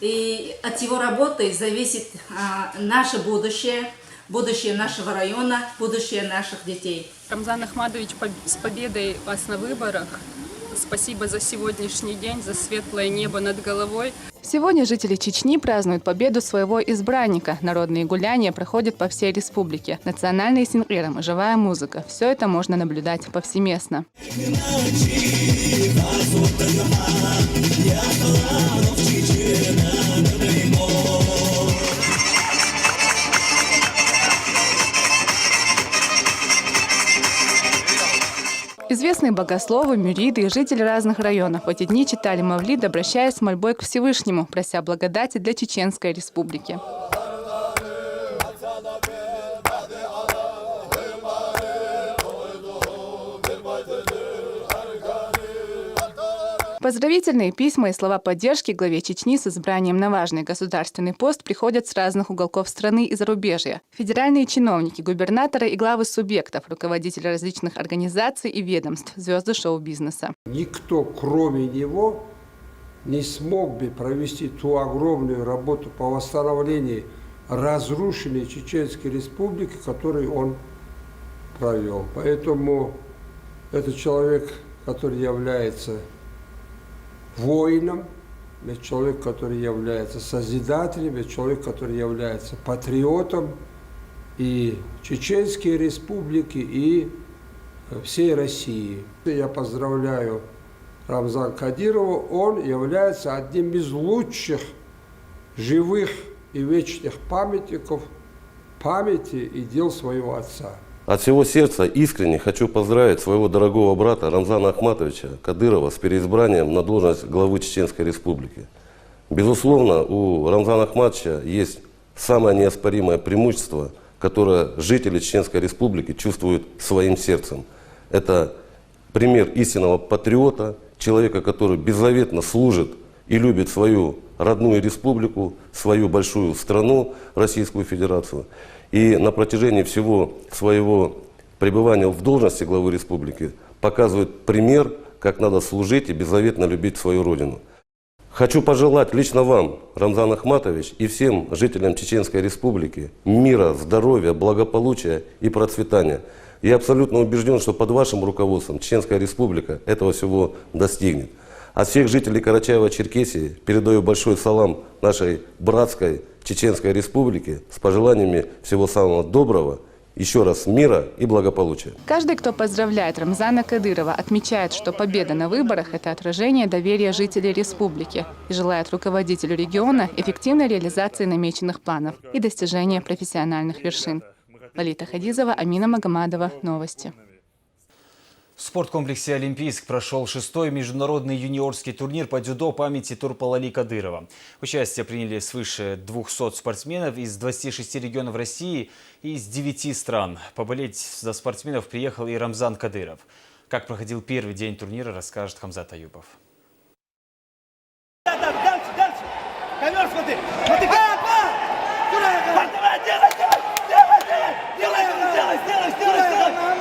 И от его работы зависит а, наше будущее, будущее нашего района, будущее наших детей. Рамзан Ахматович, поб- с победой вас на выборах. Спасибо за сегодняшний день, за светлое небо над головой. Сегодня жители Чечни празднуют победу своего избранника. Народные гуляния проходят по всей республике. Национальные синкъерам и живая музыка. Все это можно наблюдать повсеместно. Известные богословы, мюриды и жители разных районов в эти дни читали мавлид, обращаясь с мольбой к Всевышнему, прося благодати для Чеченской Республики. Поздравительные письма и слова поддержки главе Чечни с избранием на важный государственный пост приходят с разных уголков страны и зарубежья. Федеральные чиновники, губернаторы и главы субъектов, руководители различных организаций и ведомств, звезды шоу-бизнеса. Никто, кроме него, не смог бы провести ту огромную работу по восстановлению разрушенной Чеченской Республики, которую он провел. Поэтому это человек, который является воином, это человек, который является созидателем, это человек, который является патриотом и Чеченской Республики, и всей России. Я поздравляю Рамзан Кадырова, он является одним из лучших живых и вечных памятников памяти и дел своего отца. От всего сердца искренне хочу поздравить своего дорогого брата Рамзана Ахматовича Кадырова с переизбранием на должность главы Чеченской Республики. Безусловно, у Рамзана Ахматовича есть самое неоспоримое преимущество, которое жители Чеченской Республики чувствуют своим сердцем. Это пример истинного патриота, человека, который беззаветно служит и любит свою родную республику, свою большую страну, Российскую Федерацию. И на протяжении всего своего пребывания в должности главы республики показывает пример, как надо служить и беззаветно любить свою родину. Хочу пожелать лично вам, Рамзан Ахматович, и всем жителям Чеченской Республики мира, здоровья, благополучия и процветания. Я абсолютно убежден, что под вашим руководством Чеченская Республика этого всего достигнет. От всех жителей Карачаево-Черкесии передаю большой салам нашей братской Чеченской Республике с пожеланиями всего самого доброго, еще раз мира и благополучия. Каждый, кто поздравляет Рамзана Кадырова, отмечает, что победа на выборах – это отражение доверия жителей республики и желает руководителю региона эффективной реализации намеченных планов и достижения профессиональных вершин. Лолита Хадизова, Амина Магомадова. Новости. В спорткомплексе «Олимпийск» прошел шестой международный юниорский турнир по дзюдо памяти Турпалали Кадырова. Участие приняли свыше двухсот спортсменов из двадцати шести регионов России и из девяти стран. Поболеть за спортсменов приехал и Рамзан Кадыров. Как проходил первый день турнира, расскажет Хамзат Аюпов.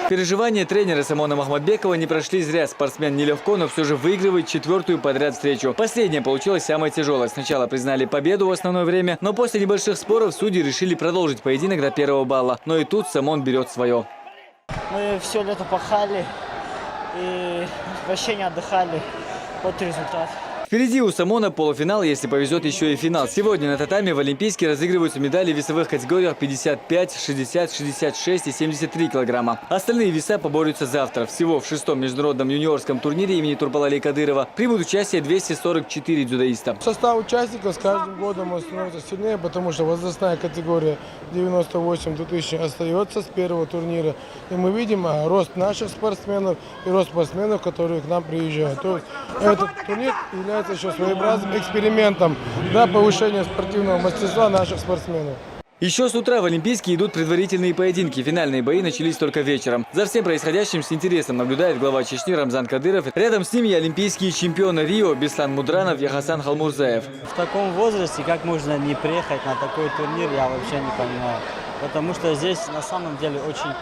Переживания тренера Самона Махмадбекова не прошли зря. Спортсмен нелегко, но все же выигрывает четвертую подряд встречу. Последняя получилась самой тяжелой. Сначала признали победу в основное время, но после небольших споров судьи решили продолжить поединок до первого балла. Но и тут Самон берет свое. Мы все лето пахали и вообще не отдыхали. Вот результат. Впереди у Самона полуфинал, если повезет, еще и финал. Сегодня на татами в Олимпийске разыгрываются медали в весовых категориях пятьдесят пять, шестьдесят, шестьдесят шесть и семьдесят три килограмма. Остальные веса поборются завтра. Всего в шестом международном юниорском турнире имени Турпалали Кадырова примут участие двести сорок четыре дзюдоиста. Состав участников с каждым годом он становится сильнее, потому что возрастная категория девяносто восемь до тысячи остается с первого турнира. И мы видим а, рост наших спортсменов и рост спортсменов, которые к нам приезжают. То есть этот турнир является еще своеобразным экспериментом для повышения спортивного мастерства наших спортсменов. Еще с утра в Олимпийске идут предварительные поединки. Финальные бои начались только вечером. За всем происходящим с интересом наблюдает глава Чечни Рамзан Кадыров. Рядом с ним и олимпийские чемпионы Рио Беслан Мудранов и Хасан Халмурзаев. В таком возрасте как можно не приехать на такой турнир, я вообще не понимаю. Потому что здесь на самом деле очень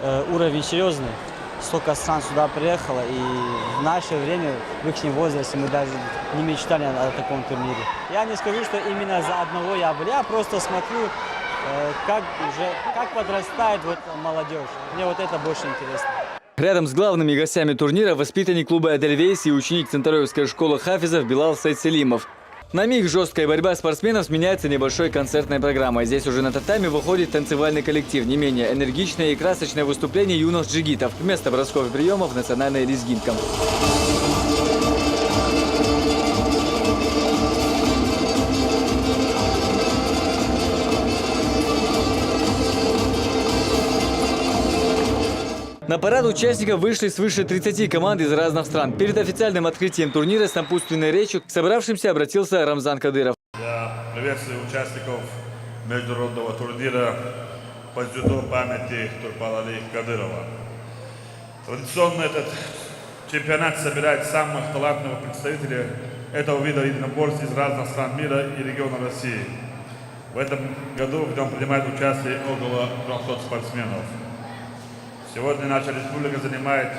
э, уровень серьезный. Столько стран сюда приехало, и в наше время, в их возрасте, мы даже не мечтали о, о таком турнире. Я не скажу, что именно за одного я болею, я просто смотрю, э, как уже, как подрастает вот молодежь. Мне вот это больше интересно. Рядом с главными гостями турнира воспитанник клуба «Эдельвейс» и ученик Центароевской школы хафизов Билал Сайдселимов. На миг жесткая борьба спортсменов сменяется небольшой концертной программой. Здесь уже на татами выходит танцевальный коллектив. Не менее энергичное и красочное выступление юных джигитов вместо бросков и приемов национальная лезгинка. На парад участников вышли свыше тридцати команд из разных стран. Перед официальным открытием турнира с напутственной речью к собравшимся обратился Рамзан Кадыров. Я приветствую участников международного турнира по дзюдо памяти Турпалали Кадырова. Традиционно этот чемпионат собирает самых талантливых представителей этого вида единоборств из разных стран мира и регионов России. В этом году в нем принимает участие около трёхсот спортсменов. Сегодня наша республика занимает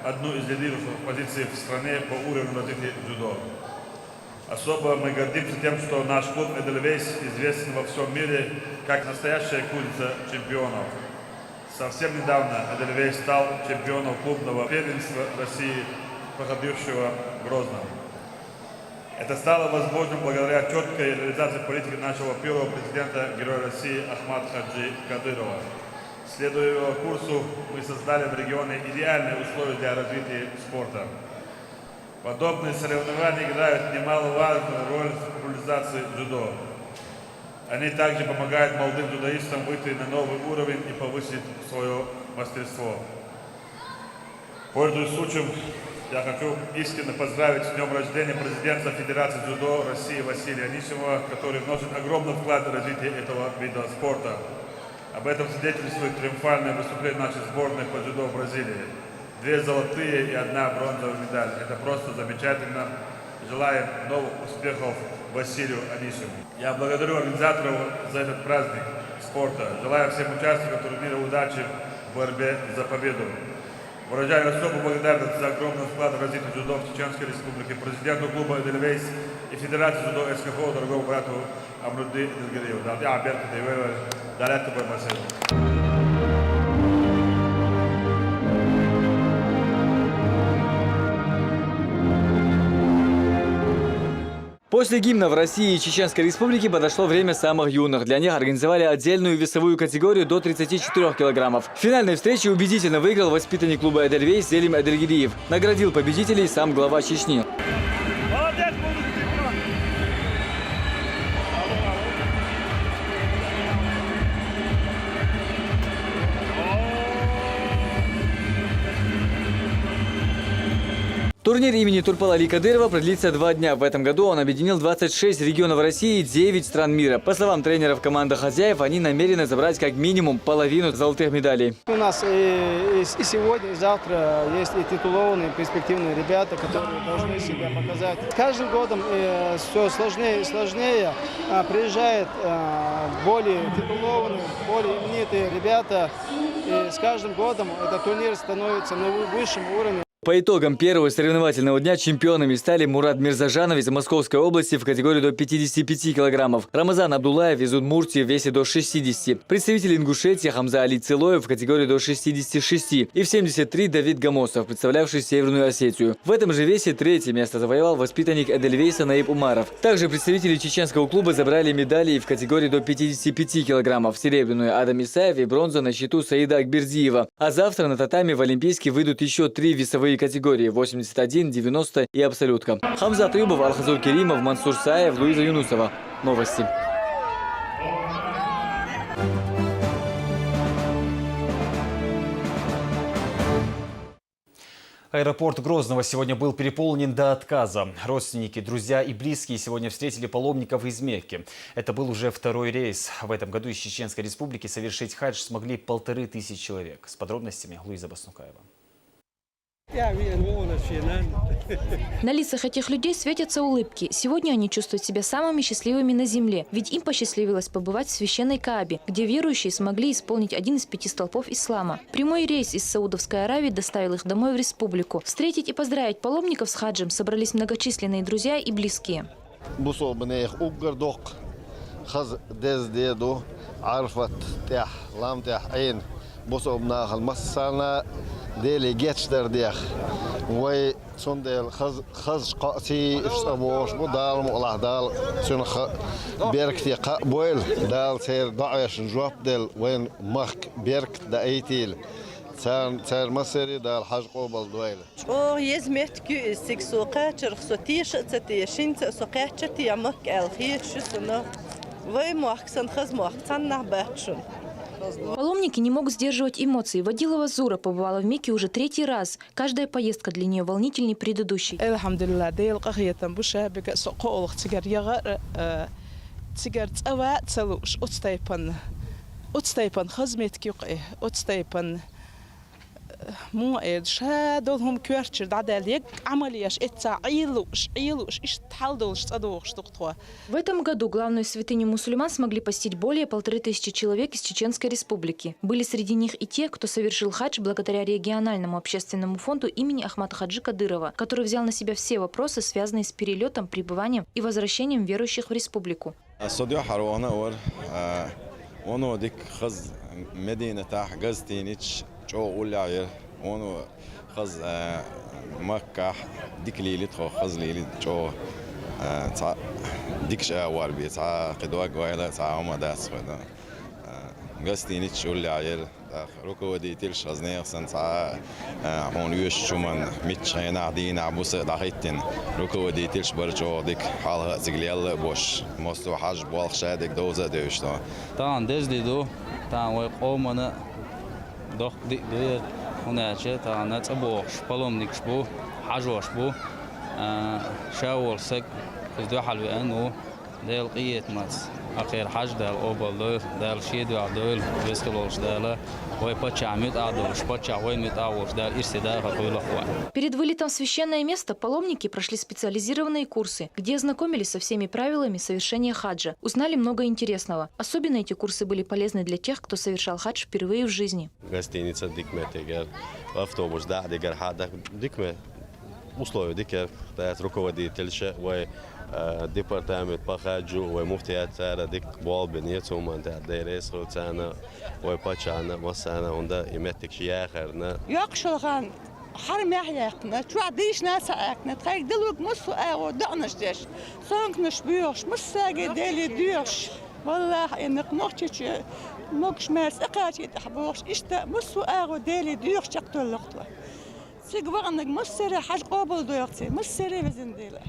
одну из лидирующих позиций в стране по уровню развития дзюдо. Особо мы гордимся тем, что наш клуб «Эдельвейс» известен во всем мире как настоящая кузница чемпионов. Совсем недавно «Эдельвейс» стал чемпионом клубного первенства России, проходившего в Грозном. Это стало возможным благодаря четкой реализации политики нашего первого президента, героя России Ахмат Хаджи Кадырова. Следуя его курсу, мы создали в регионе идеальные условия для развития спорта. Подобные соревнования играют немаловажную роль в популяризации дзюдо. Они также помогают молодым дзюдоистам выйти на новый уровень и повысить свое мастерство. Пользуясь случаем, я хочу искренне поздравить с днем рождения президента Федерации дзюдо России Василия Анисимова, который вносит огромный вклад в развитие этого вида спорта. Об этом свидетельствует триумфальное выступление нашей сборной по дзюдо в Бразилии. Две золотые и одна бронзовая медаль. Это просто замечательно. Желаем новых успехов Василию Анисимову. Я благодарю организаторов за этот праздник спорта. Желаю всем участникам турнира удачи в борьбе за победу. Выражаю особую благодарность за огромный вклад в развитие дзюдо в Чеченской Республике президенту клуба «Эдельвейс» и Федерации дзюдо СКФО, дорогому брату Амрудди Эдельгериеву. Далди Аберка Дейвева, Далят Баймасева. После гимнов России и Чеченской Республики подошло время самых юных. Для них организовали отдельную весовую категорию до тридцати четырёх килограммов. В финальной встрече убедительно выиграл воспитанник клуба «Эдельвейс» Селим Эдельгериев. Наградил победителей сам глава Чечни. Турнир имени Турпала Али Кадырова продлится два дня. В этом году он объединил двадцать шесть регионов России и девять стран мира. По словам тренеров команды хозяев, они намерены забрать как минимум половину золотых медалей. У нас и, и, и сегодня, и завтра есть и титулованные, перспективные ребята, которые должны себя показать. С каждым годом все сложнее и сложнее. А, приезжают а, более титулованные, более именитые ребята. И с каждым годом этот турнир становится на вы- высшем уровне. По итогам первого соревновательного дня чемпионами стали Мурат Мирзажанов из Московской области в категории до пятидесяти пяти килограммов, Рамазан Абдуллаев из Удмуртии в весе до шестидесяти, представитель Ингушетии Хамза Али Целоев в категории до шестидесяти шести и в семьдесят три Давид Гамосов, представлявший Северную Осетию. В этом же весе третье место завоевал воспитанник Эдельвейса Наиб Умаров. Также представители чеченского клуба забрали медали и в категории до пятидесяти пяти килограммов: серебряную — Адам Исаев и бронза на счету Саида Акбердиева. А завтра на татами в Олимпийский выйдут еще три весовые категории: восемьдесят один, девяносто и абсолютка. Хамзат Аюбов, Алхазур Керимов, Мансур Саев, Луиза Юнусова. Новости. Аэропорт Грозного сегодня был переполнен до отказа. Родственники, друзья и близкие сегодня встретили паломников из Мекки. Это был уже второй рейс. В этом году из Чеченской Республики совершить хадж смогли полторы тысячи человек. С подробностями Луиза Баснукаева. На лицах этих людей светятся улыбки. Сегодня они чувствуют себя самыми счастливыми на земле, ведь им посчастливилось побывать в священной Каабе, где верующие смогли исполнить один из пяти столпов ислама. Прямой рейс из Саудовской Аравии доставил их домой в республику. Встретить и поздравить паломников с хаджем собрались многочисленные друзья и близкие. Бусалба нех уггар доккха хаза деза де ду Ӏарафат тӀехь, лам тӀехь Ӏийна бусалба нахана массарна Деле гечдар дех. Вай цундела хаза, хазачу кхоа ца йийш цӀа бохуш бу, Дала мукъалахь, Дала цуьнан ха-, беркате кхаъ бойла, Дала церан доӀашна жоп делла, вайн махка беркат даийтийла. Царна, цара массаре Дала хьажа къобал дойла. ЧӀогӀа еза меттиг ю иза. Цига со кхачарх со теша а ца теша, хӀинца а со кхаьчча а техьа Макка аьлла хеташ ю сона. Вай мохк санна хаза мохк цхьаннахь бац шуна. Паломники не могут сдерживать эмоций. Водилова Зура побывала в Мекке уже третий раз. Каждая поездка для неё волнительней предыдущей. Элхьамдулилла, Делан къахетам бу ша бега со кхоалгӀа цигара яхар, э, цигара цӀа ван а ца лууш, оцу тайпана, оцу тайпана хаза меттиг ю-кх и, оцу тайпана Муха эр ду, ша долу хӀума коьртачуьра дӀадаьлла, егга Ӏамал еш, эццахь Ӏийла лууш, Ӏийла лууш, иштта хьал долуш цӀа дохуш ду-кх тхо. В этом году главную святыню мусульман смогли посетить более полторы тысячи человек из Чеченской Республики. Были среди них и те, кто совершил хадж благодаря региональному общественному фонду имени Ахмата Хаджи Кадырова, который взял на себя все вопросы, связанные с перелётом, пребыванием и возвращением верующих в республику. Со дуьххьара вахана а вара, а, вуно дика хаза Мединатахь, гостиницаш чӀогӀа уллехь яра. Вуно хаза, а, Маккахь дика лийли тхо, хаза лийли чӀогӀа, а, цхьа дикачу агӀор бен, цхьа кхин дог ойла, цхьа хӀума дац хӀоьда. А, гостиницаш уллехь яра. ТӀаккха руководительш хаза нехан санна цхьа а, а, хьуна оьшучу хӀуманна муьлххачу хенахь, дийнахь, буса а дӀахӀиттина. Руководительш бара чӀогӀа дика, хьалха а цига лелла а болуш, массо а хьажа болх ша дерг довза а девзаш тхо. Тахана деза де ду, тахана вай къомана доккха де а ду, хӀунда аьлча тахана цӀа бохуш паломникаш бу, хьажош бу, а, ша волу саг иза дуьхьал веана ву. Делан къинхетамца, акхера хьажа Дала къобал дойла, Дала шен дуьхьа дойла, веза хила волуш Дала, вай паччахь муьтӀахь долуш, паччахь вай муьтӀахь волуш Дала ирсе дахар хуьлда-кх вайн. Перед вылетом в священное место паломники прошли специализированные курсы, где ознакомились со всеми правилами совершения хаджа, узнали много интересного. Особенно эти курсы были полезны для тех, кто совершал хадж впервые в жизни. Гостиница дика меттиг яра, автобус дӀа а дигара хьа а дак-, дика ме-, условия дика яра, тӀаккха руководительша, вай, а, департамент по хаджу, вай муфтият, цара дика болх бина, цу хӀуманна тӀехь Дела реза хуьлда царна, вай паччахьна, массарна, хӀунда и меттигаш яхарна. Йоккхачу хан хьарамехь яьккхина, чохь дийшина а ца Ӏаьккхина, тхайга далург массо а агӀор доӀанаш деш, сонканаш боьхуш, массаьрга Деле доьхуш. Валлахьи, и нах Нохчийчоь могуш-маьрша тӀекхачийтахь бохуш, иштта массо а агӀор Деле доьхуш чекхдоллу-кх тхо. Цига ваханарг массаре хьажа къобал дойла церан, массаре везан Дела.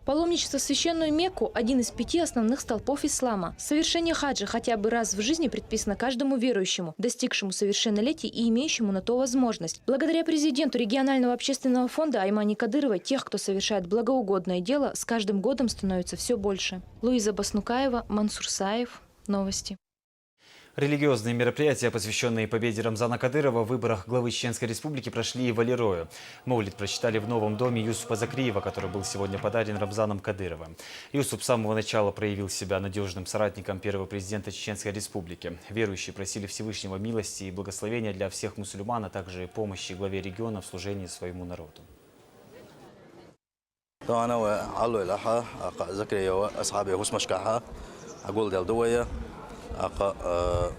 Паломничество в священную Мекку — один из пяти основных столпов ислама. Совершение хаджа хотя бы раз в жизни предписано каждому верующему, достигшему совершеннолетия и имеющему на то возможность. Благодаря президенту регионального общественного фонда Аймане Кадыровой тех, кто совершает благоугодное дело, с каждым годом становится всё больше. Луиза Баснукаева, Мансур Саев. Новости. Религиозные мероприятия, посвященные победе Рамзана Кадырова в выборах главы Чеченской Республики, прошли и в Алирое. Мовлид прочитали в новом доме Юсупа Закриева, который был сегодня подарен Рамзаном Кадыровым. Юсуп с самого начала проявил себя надежным соратником первого президента Чеченской Республики. Верующие просили Всевышнего милости и благословения для всех мусульман, а также помощи главе региона в служении своему народу. Дона вай Ӏалой лахьа, аккха Закриева асхьабе хӀусамашкахьа, Ӏагулдел ду вай, аккха, э,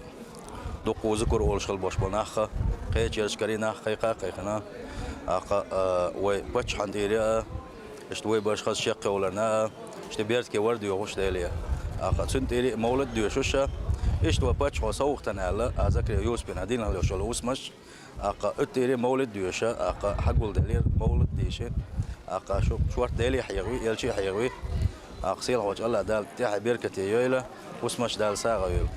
дуккха зикр олуш хила бош бо нахха, кхечераш карий нах кхайкха кхайкхина, аккха, э, вай паччахьан тӀера а, иштта вай баш хаза чекхйовларна а, иштта бертке вар доьхуш Деле. Аккха цун тӀера а мовлид доьшуша, иштта вай паччахьо совгӀатана аьлла, а Закриев Юсупина динах лош йолу хӀусамаш, аккха уьттӀера мовлид доьша, аккха хьагулделира мовлид дийши, аккха шу шорта Деле хьехави, элчи хьехави, аккха сийлахьочу Алла Дала тӀаьхье беркате йойла, хӀусамаш Дала сагӀа йойла.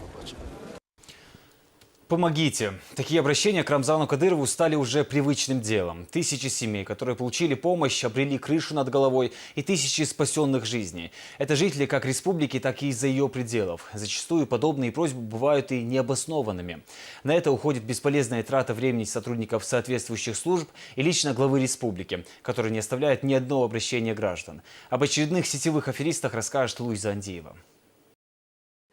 Помогите! Такие обращения к Рамзану Кадырову стали уже привычным делом. Тысячи семей, которые получили помощь, обрели крышу над головой и тысячи спасенных жизней. Это жители как республики, так и из-за ее пределов. Зачастую подобные просьбы бывают и необоснованными. На это уходит бесполезная трата времени сотрудников соответствующих служб и лично главы республики, который не оставляет ни одного обращения граждан. Об очередных сетевых аферистах расскажет Луиза Андеева.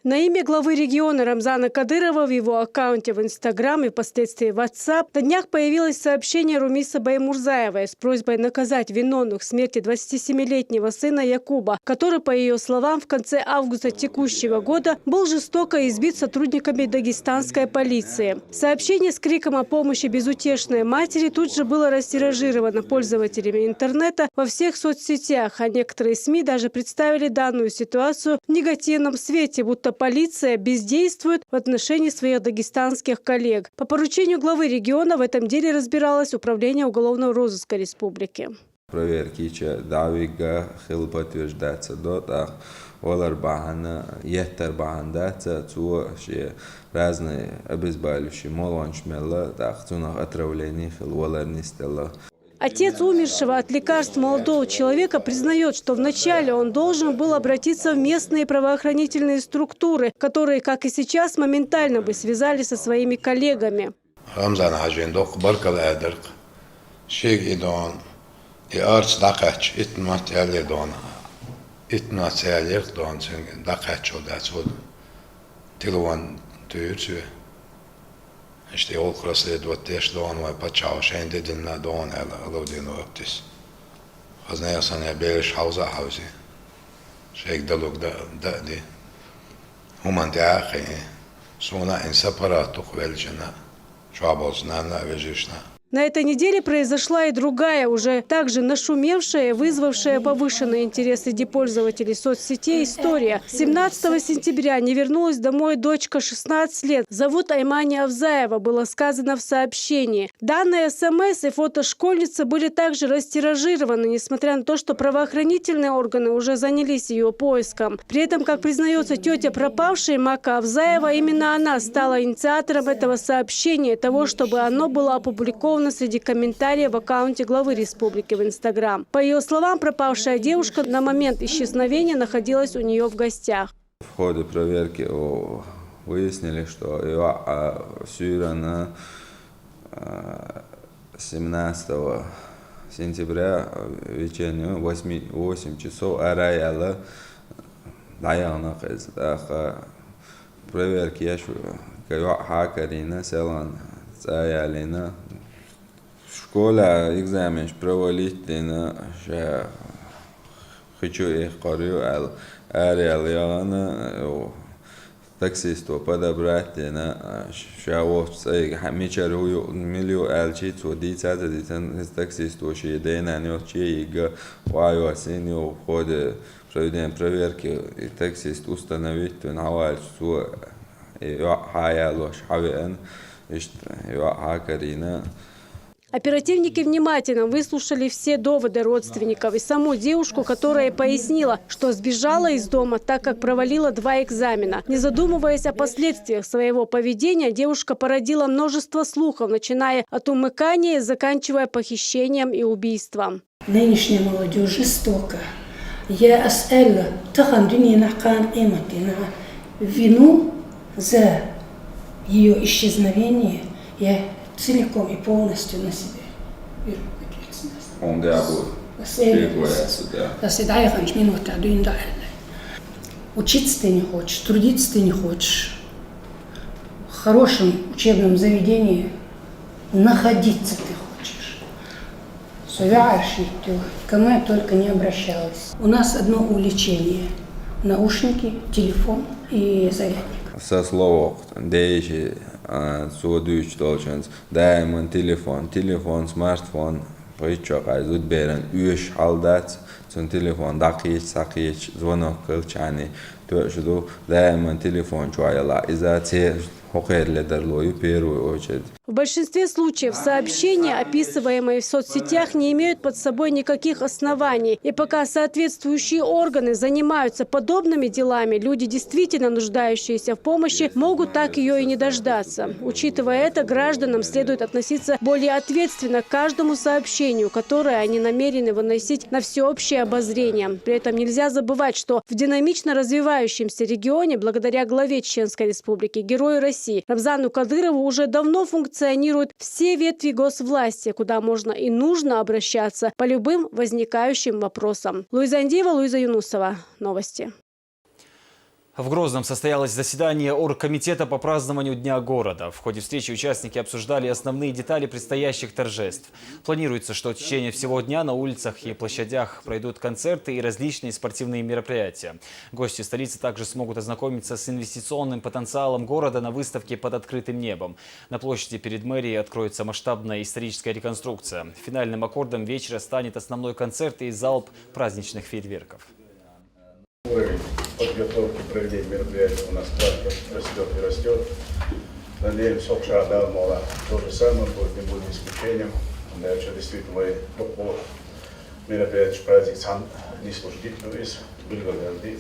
На имя главы региона Рамзана Кадырова в его аккаунте в Instagram и впоследствии WhatsApp на днях появилось сообщение Румиса Баймурзаевой с просьбой наказать виновных в смерти двадцатисемилетнего сына Якуба, который, по ее словам, в конце августа текущего года был жестоко избит сотрудниками дагестанской полиции. Сообщение с криком о помощи безутешной матери тут же было растиражировано пользователями интернета во всех соцсетях, а некоторые СМИ даже представили данную ситуацию в негативном свете, будто полиция бездействует в отношении своих дагестанских коллег. По поручению главы региона в этом деле разбиралось Управление уголовного розыска республики. Проверка ча дӀавигга хила подтверждаться до, тӀаккха валар бахьана, еттар бахьана дац, цо шен разные обезболивающие молонаш мелла, тӀаккха цунах отравление хила валар нисделла. Отец умершего от лекарств молодого человека признает, что вначале он должен был обратиться в местные правоохранительные структуры, которые, как и сейчас, моментально бы связали со своими коллегами. Рамзан-Хьаьжин доккха баркалла аьлла дара-кх. Шега и дона, и арц дӀакхаьчча, итт минот яьллера дона. Итт минот ца яьллера-кх дона, цуьнга дӀакхаьчча дац хӀума. Телефон туьйхира цо. Иштта и гӀуллакх расследовать деш дона вайн паччахьо шайна де дина дона аьлла, Алавдинов Аптис. Хазна ясана бераш хьовза а хьовзи. Шайга далург дан а ди. ХӀуманна тӀаьхьа а кхайи. Суна а ин сапарат ду-кх веллачунна, чохь болчу нанна а, вежаршна а. На этой неделе произошла и другая, уже также нашумевшая и вызвавшая повышенный интерес среди пользователей соцсетей история. Семнадцатого сентября не вернулась домой дочка шестнадцать лет. Зовут Аймани Авзаева, было сказано в сообщении. Данные СМС и фото школьницы были также растиражированы, несмотря на то, что правоохранительные органы уже занялись ее поиском. При этом, как признается тетя пропавшей, Мака Авзаева, именно она стала инициатором этого сообщения, того, чтобы оно было опубликовано среди комментариев в аккаунте главы республики в Instagram. По ее словам, пропавшая девушка на момент исчезновения находилась у нее в гостях. В ходе проверки, о, выяснили, что её, а, Сюрана, а, семнадцатого сентября, а, вечернего, восьми, восемь часов ара яьлла дӀаяхана иза. ТӀаккха проверка еш, кхин йоӀ хьакарийна, селхан цӀа ялийна. Школа экзаменаш провалить дина, ша хи чу иккхар ю аьлла, араяьлла яхана, йо, таксисто подобрать дина, ша воцу цӀа йига, хьан мичара хӀу ю, мила ю аьлчи, цо дийца а ца дийцина, иза таксисто шен дена йоцчу йига, ван йоцийна, йо, в ходе проведения проверки и таксист установить вина хьаваьлча, цо и йоӀ хьаялош хьавеана, иштта йоӀ хьакарийна. Оперативники внимательно выслушали все доводы родственников и саму девушку, которая пояснила, что сбежала из дома, так как провалила два экзамена. Не задумываясь о последствиях своего поведения, девушка породила множество слухов, начиная от умыкания и заканчивая похищением и убийством. Нынешняя молодёжь жестока. Я ас аьлла, тахана дуьненахь, кхана къематдийнахь вину за. Её исчезновение я целиком и полностью на себя беру ответственность. Ундеабу Последний Чего я сюда? Ас дӀаяханчу минута дуьйна даьлла. Учиться ты не хочешь, трудиться ты не хочешь. В хорошем учебном заведении находиться ты хочешь. Со веӀарш йиттина, кому я только не обращалась. У нас одно увлечение. Наушники, телефон и зарядник. Со слово дежи цо дуьйцуш долчунца даиман телефон, телефон, смартфон, пхийтта чокъай зудберан оьшуш хьал дац, цунна телефон дӀакхеча, схьакхеча, звонок хилча а тоьаш ду, даиман телефон чохь яла иза церан хӀокхеран ледарло ю первую очередь. В большинстве случаев сообщения, описываемые в соцсетях, не имеют под собой никаких оснований. И пока соответствующие органы занимаются подобными делами, люди, действительно нуждающиеся в помощи, могут так ее и не дождаться. Учитывая это, гражданам следует относиться более ответственно к каждому сообщению, которое они намерены выносить на всеобщее обозрение. При этом нельзя забывать, что в динамично развивающемся регионе, благодаря главе Чеченской Республики, Герою России Рамзану Кадырову, уже давно функционируют все ветви госвласти, куда можно и нужно обращаться по любым возникающим вопросам. Луиза Андиева, Луиза Юнусова. Новости. В Грозном состоялось заседание Оргкомитета по празднованию Дня города. В ходе встречи участники обсуждали основные детали предстоящих торжеств. Планируется, что в течение всего дня на улицах и площадях пройдут концерты и различные спортивные мероприятия. Гости столицы также смогут ознакомиться с инвестиционным потенциалом города на выставке под открытым небом. На площади перед мэрией откроется масштабная историческая реконструкция. Финальным аккордом вечера станет основной концерт и залп праздничных фейерверков. Уровень подготовки проведения мероприятия у нас правда растет и растет. Надеемся, общая Адамова то же самое будет, не будет исключением. Дальше действительно мы по мероприятию праздник сам не служит, то есть Билгадерди,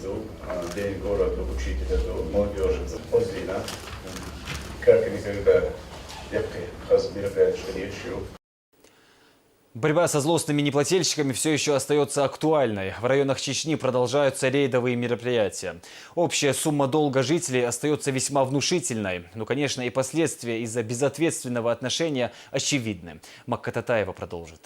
День города, учителя, молодежи. Поздно, как и никогда, я бы хаз мероприятие, что речью. Борьба со злостными неплательщиками все еще остается актуальной. В районах Чечни продолжаются рейдовые мероприятия. Общая сумма долга жителей остается весьма внушительной. Но, конечно, и последствия из-за безответственного отношения очевидны. Макка Татаева продолжит.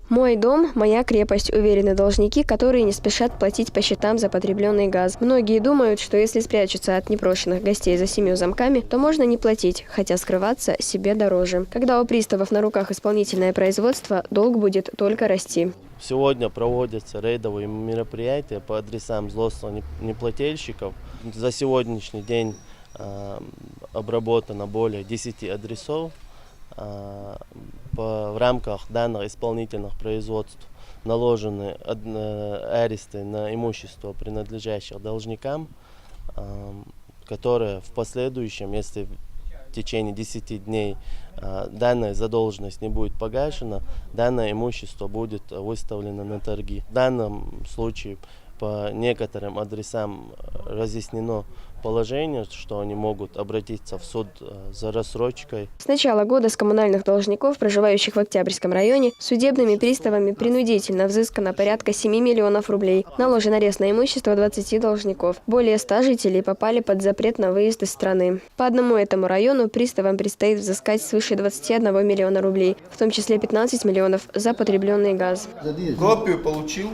Мой дом – моя крепость, уверены должники, которые не спешат платить по счетам за потребленный газ. Многие думают, что если спрячутся от непрошенных гостей за семью замками, то можно не платить, хотя скрываться себе дороже. Когда у приставов на руках исполнительное производство, долг будет только расти. Сегодня проводятся рейдовые мероприятия по адресам злостных неплательщиков. За сегодняшний день обработано более десяти адресов. В рамках данных исполнительных производств наложены аресты на имущество, принадлежащих должникам, которые в последующем, если в течение десяти дней данная задолженность не будет погашена, данное имущество будет выставлено на торги. В данном случае по некоторым адресам разъяснено положение, что они могут обратиться в суд за рассрочкой. С начала года с коммунальных должников, проживающих в Октябрьском районе, судебными приставами принудительно взыскано порядка семи миллионов рублей. Наложен арест на имущество двадцати должников. Более ста жителей попали под запрет на выезд из страны. По одному этому району приставам предстоит взыскать свыше двадцати одного миллиона рублей, в том числе пятнадцать миллионов за потребленный газ. Копию получил.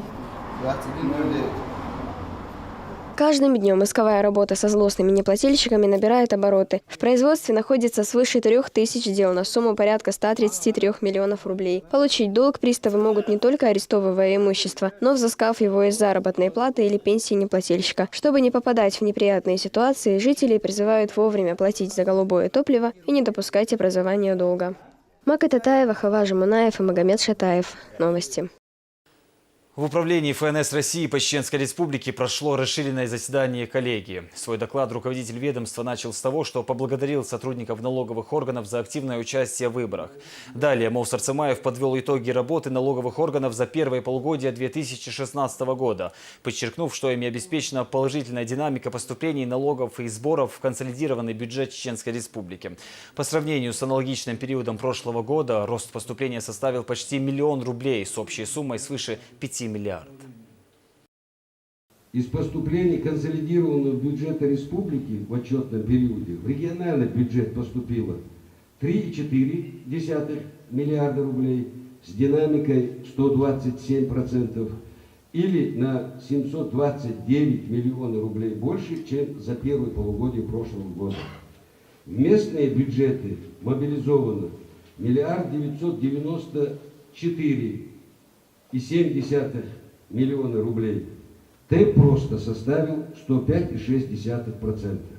Каждым днем исковая работа со злостными неплательщиками набирает обороты. В производстве находится свыше трёх тысяч дел на сумму порядка ста тридцати трёх миллионов рублей. Получить долг приставы могут не только арестовывая имущество, но взыскав его из заработной платы или пенсии неплательщика. Чтобы не попадать в неприятные ситуации, жителей призывают вовремя платить за голубое топливо и не допускать образования долга. Мака Татаева, Хаважи Мунаев и Магомед Шатаев. Новости. В управлении ФНС России по Чеченской Республике прошло расширенное заседание коллегии. Свой доклад руководитель ведомства начал с того, что поблагодарил сотрудников налоговых органов за активное участие в выборах. Далее Мовсар Цымаев подвёл итоги работы налоговых органов за первое полугодие две тысячи шестнадцатого года, подчеркнув, что ими обеспечена положительная динамика поступлений налогов и сборов в консолидированный бюджет Чеченской Республики. По сравнению с аналогичным периодом прошлого года рост поступления составил почти миллион рублей с общей суммой свыше пяти миллиардов. Из поступлений консолидированного бюджета республики в отчетном периоде в региональный бюджет поступило три и четыре десятых миллиарда рублей с динамикой сто двадцать семь процентов или на семьсот двадцать девять миллионов рублей больше, чем за первое полугодие прошлого года. В местные бюджеты мобилизовано миллиард девятьсот девяносто четыре и семь десятых миллиона рублей. Темп роста составил сто пять и шесть десятых процента.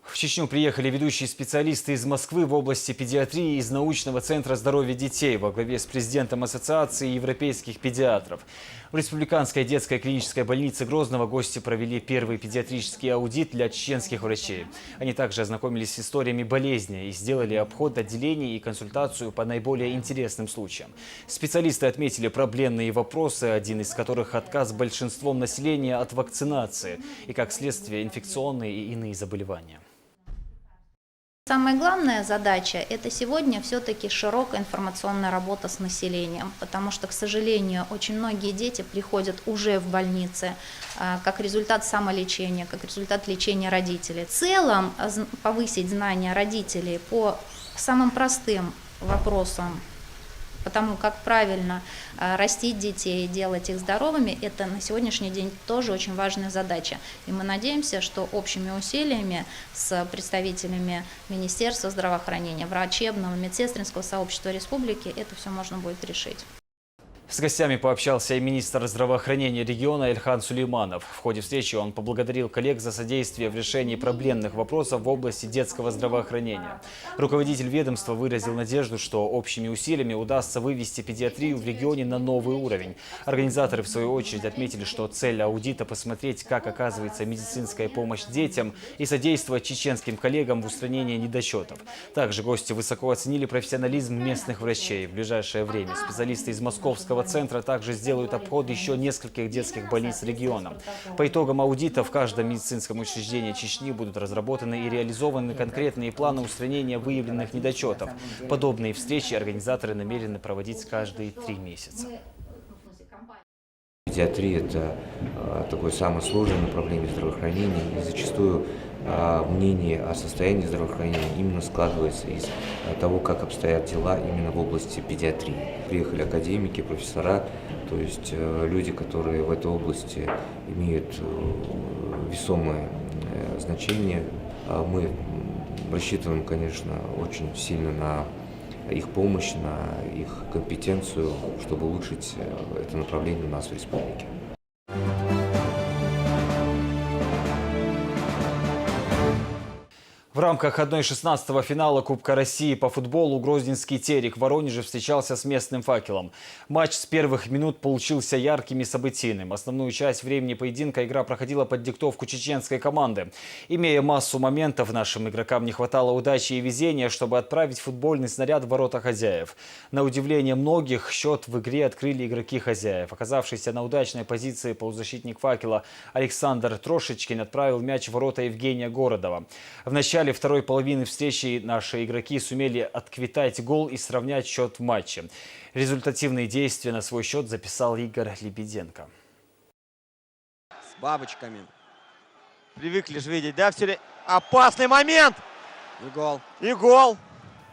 В Чечню приехали ведущие специалисты из Москвы в области педиатрии из научного центра здоровья детей во главе с президентом Ассоциации европейских педиатров. В Республиканской детской клинической больнице Грозного гости провели первый педиатрический аудит для чеченских врачей. Они также ознакомились с историями болезни и сделали обход отделений и консультацию по наиболее интересным случаям. Специалисты отметили проблемные вопросы, один из которых — отказ большинством населения от вакцинации и, как следствие, инфекционные и иные заболевания. Самая главная задача — это сегодня все-таки широкая информационная работа с населением, потому что, к сожалению, очень многие дети приходят уже в больницы а, как результат самолечения, как результат лечения родителей. В целом а, зн- повысить знания родителей по самым простым вопросам, потому как правильно а, растить детей, делать их здоровыми, это на сегодняшний день тоже очень важная задача. И мы надеемся, что общими усилиями с представителями Министерства здравоохранения, врачебного, медсестринского сообщества республики это все можно будет решить. С гостями пообщался и министр здравоохранения региона Эльхан Сулейманов. В ходе встречи он поблагодарил коллег за содействие в решении проблемных вопросов в области детского здравоохранения. Руководитель ведомства выразил надежду, что общими усилиями удастся вывести педиатрию в регионе на новый уровень. Организаторы, в свою очередь, отметили, что цель аудита — посмотреть, как оказывается медицинская помощь детям, и содействовать чеченским коллегам в устранении недочетов. Также гости высоко оценили профессионализм местных врачей. В ближайшее время специалисты из Московского центра также сделают обход еще нескольких детских больниц региона. По итогам аудита в каждом медицинском учреждении Чечни будут разработаны и реализованы конкретные планы устранения выявленных недочетов. Подобные встречи организаторы намерены проводить каждые три месяца. Педиатрия — это э, такое самое сложное направление здравоохранения, и зачастую э, мнение о состоянии здравоохранения именно складывается из э, того, как обстоят дела именно в области педиатрии. Приехали академики, профессора, то есть э, люди, которые в этой области имеют э, весомое э, значение. А Мы м, рассчитываем, конечно, очень сильно на их помощь, на их компетенцию, чтобы улучшить э, это направление у нас в республике. В рамках одной шестнадцатого финала Кубка России по футболу грозненский «Терек» в Воронеже встречался с местным «Факелом». Матч с первых минут получился ярким и событийным. Основную часть времени поединка игра проходила под диктовку чеченской команды. Имея массу моментов, нашим игрокам не хватало удачи и везения, чтобы отправить футбольный снаряд в ворота хозяев. На удивление многих, счет в игре открыли игроки хозяев. Оказавшийся на удачной позиции полузащитник «Факела» Александр Трошечкин отправил мяч в ворота Евгения Городова. В начале второй половины встречи наши игроки сумели отквитать гол и сравнять счет в матче. Результативные действия на свой счет записал Игорь Лебеденко. С бабочками. Привыкли же видеть, да, все ли... Опасный момент! И гол. И гол.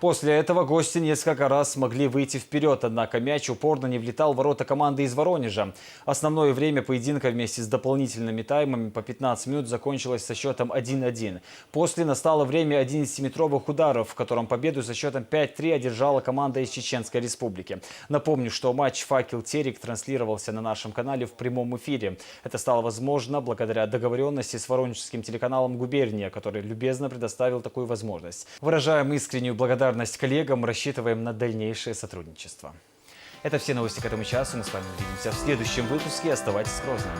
После этого гости несколько раз смогли выйти вперед, однако мяч упорно не влетал в ворота команды из Воронежа. Основное время поединка вместе с дополнительными таймами по пятнадцать минут закончилось со счетом один один. После настало время одиннадцатиметровых ударов, в котором победу со счетом пять три одержала команда из Чеченской Республики. Напомню, что матч «Факел-Терек» транслировался на нашем канале в прямом эфире. Это стало возможно благодаря договоренности с воронежским телеканалом «Губерния», который любезно предоставил такую возможность. Выражаем искреннюю благодарность коллегам, рассчитываем на дальнейшее сотрудничество. Это все новости к этому часу. Мы с вами увидимся в следующем выпуске. Оставайтесь с Грозным.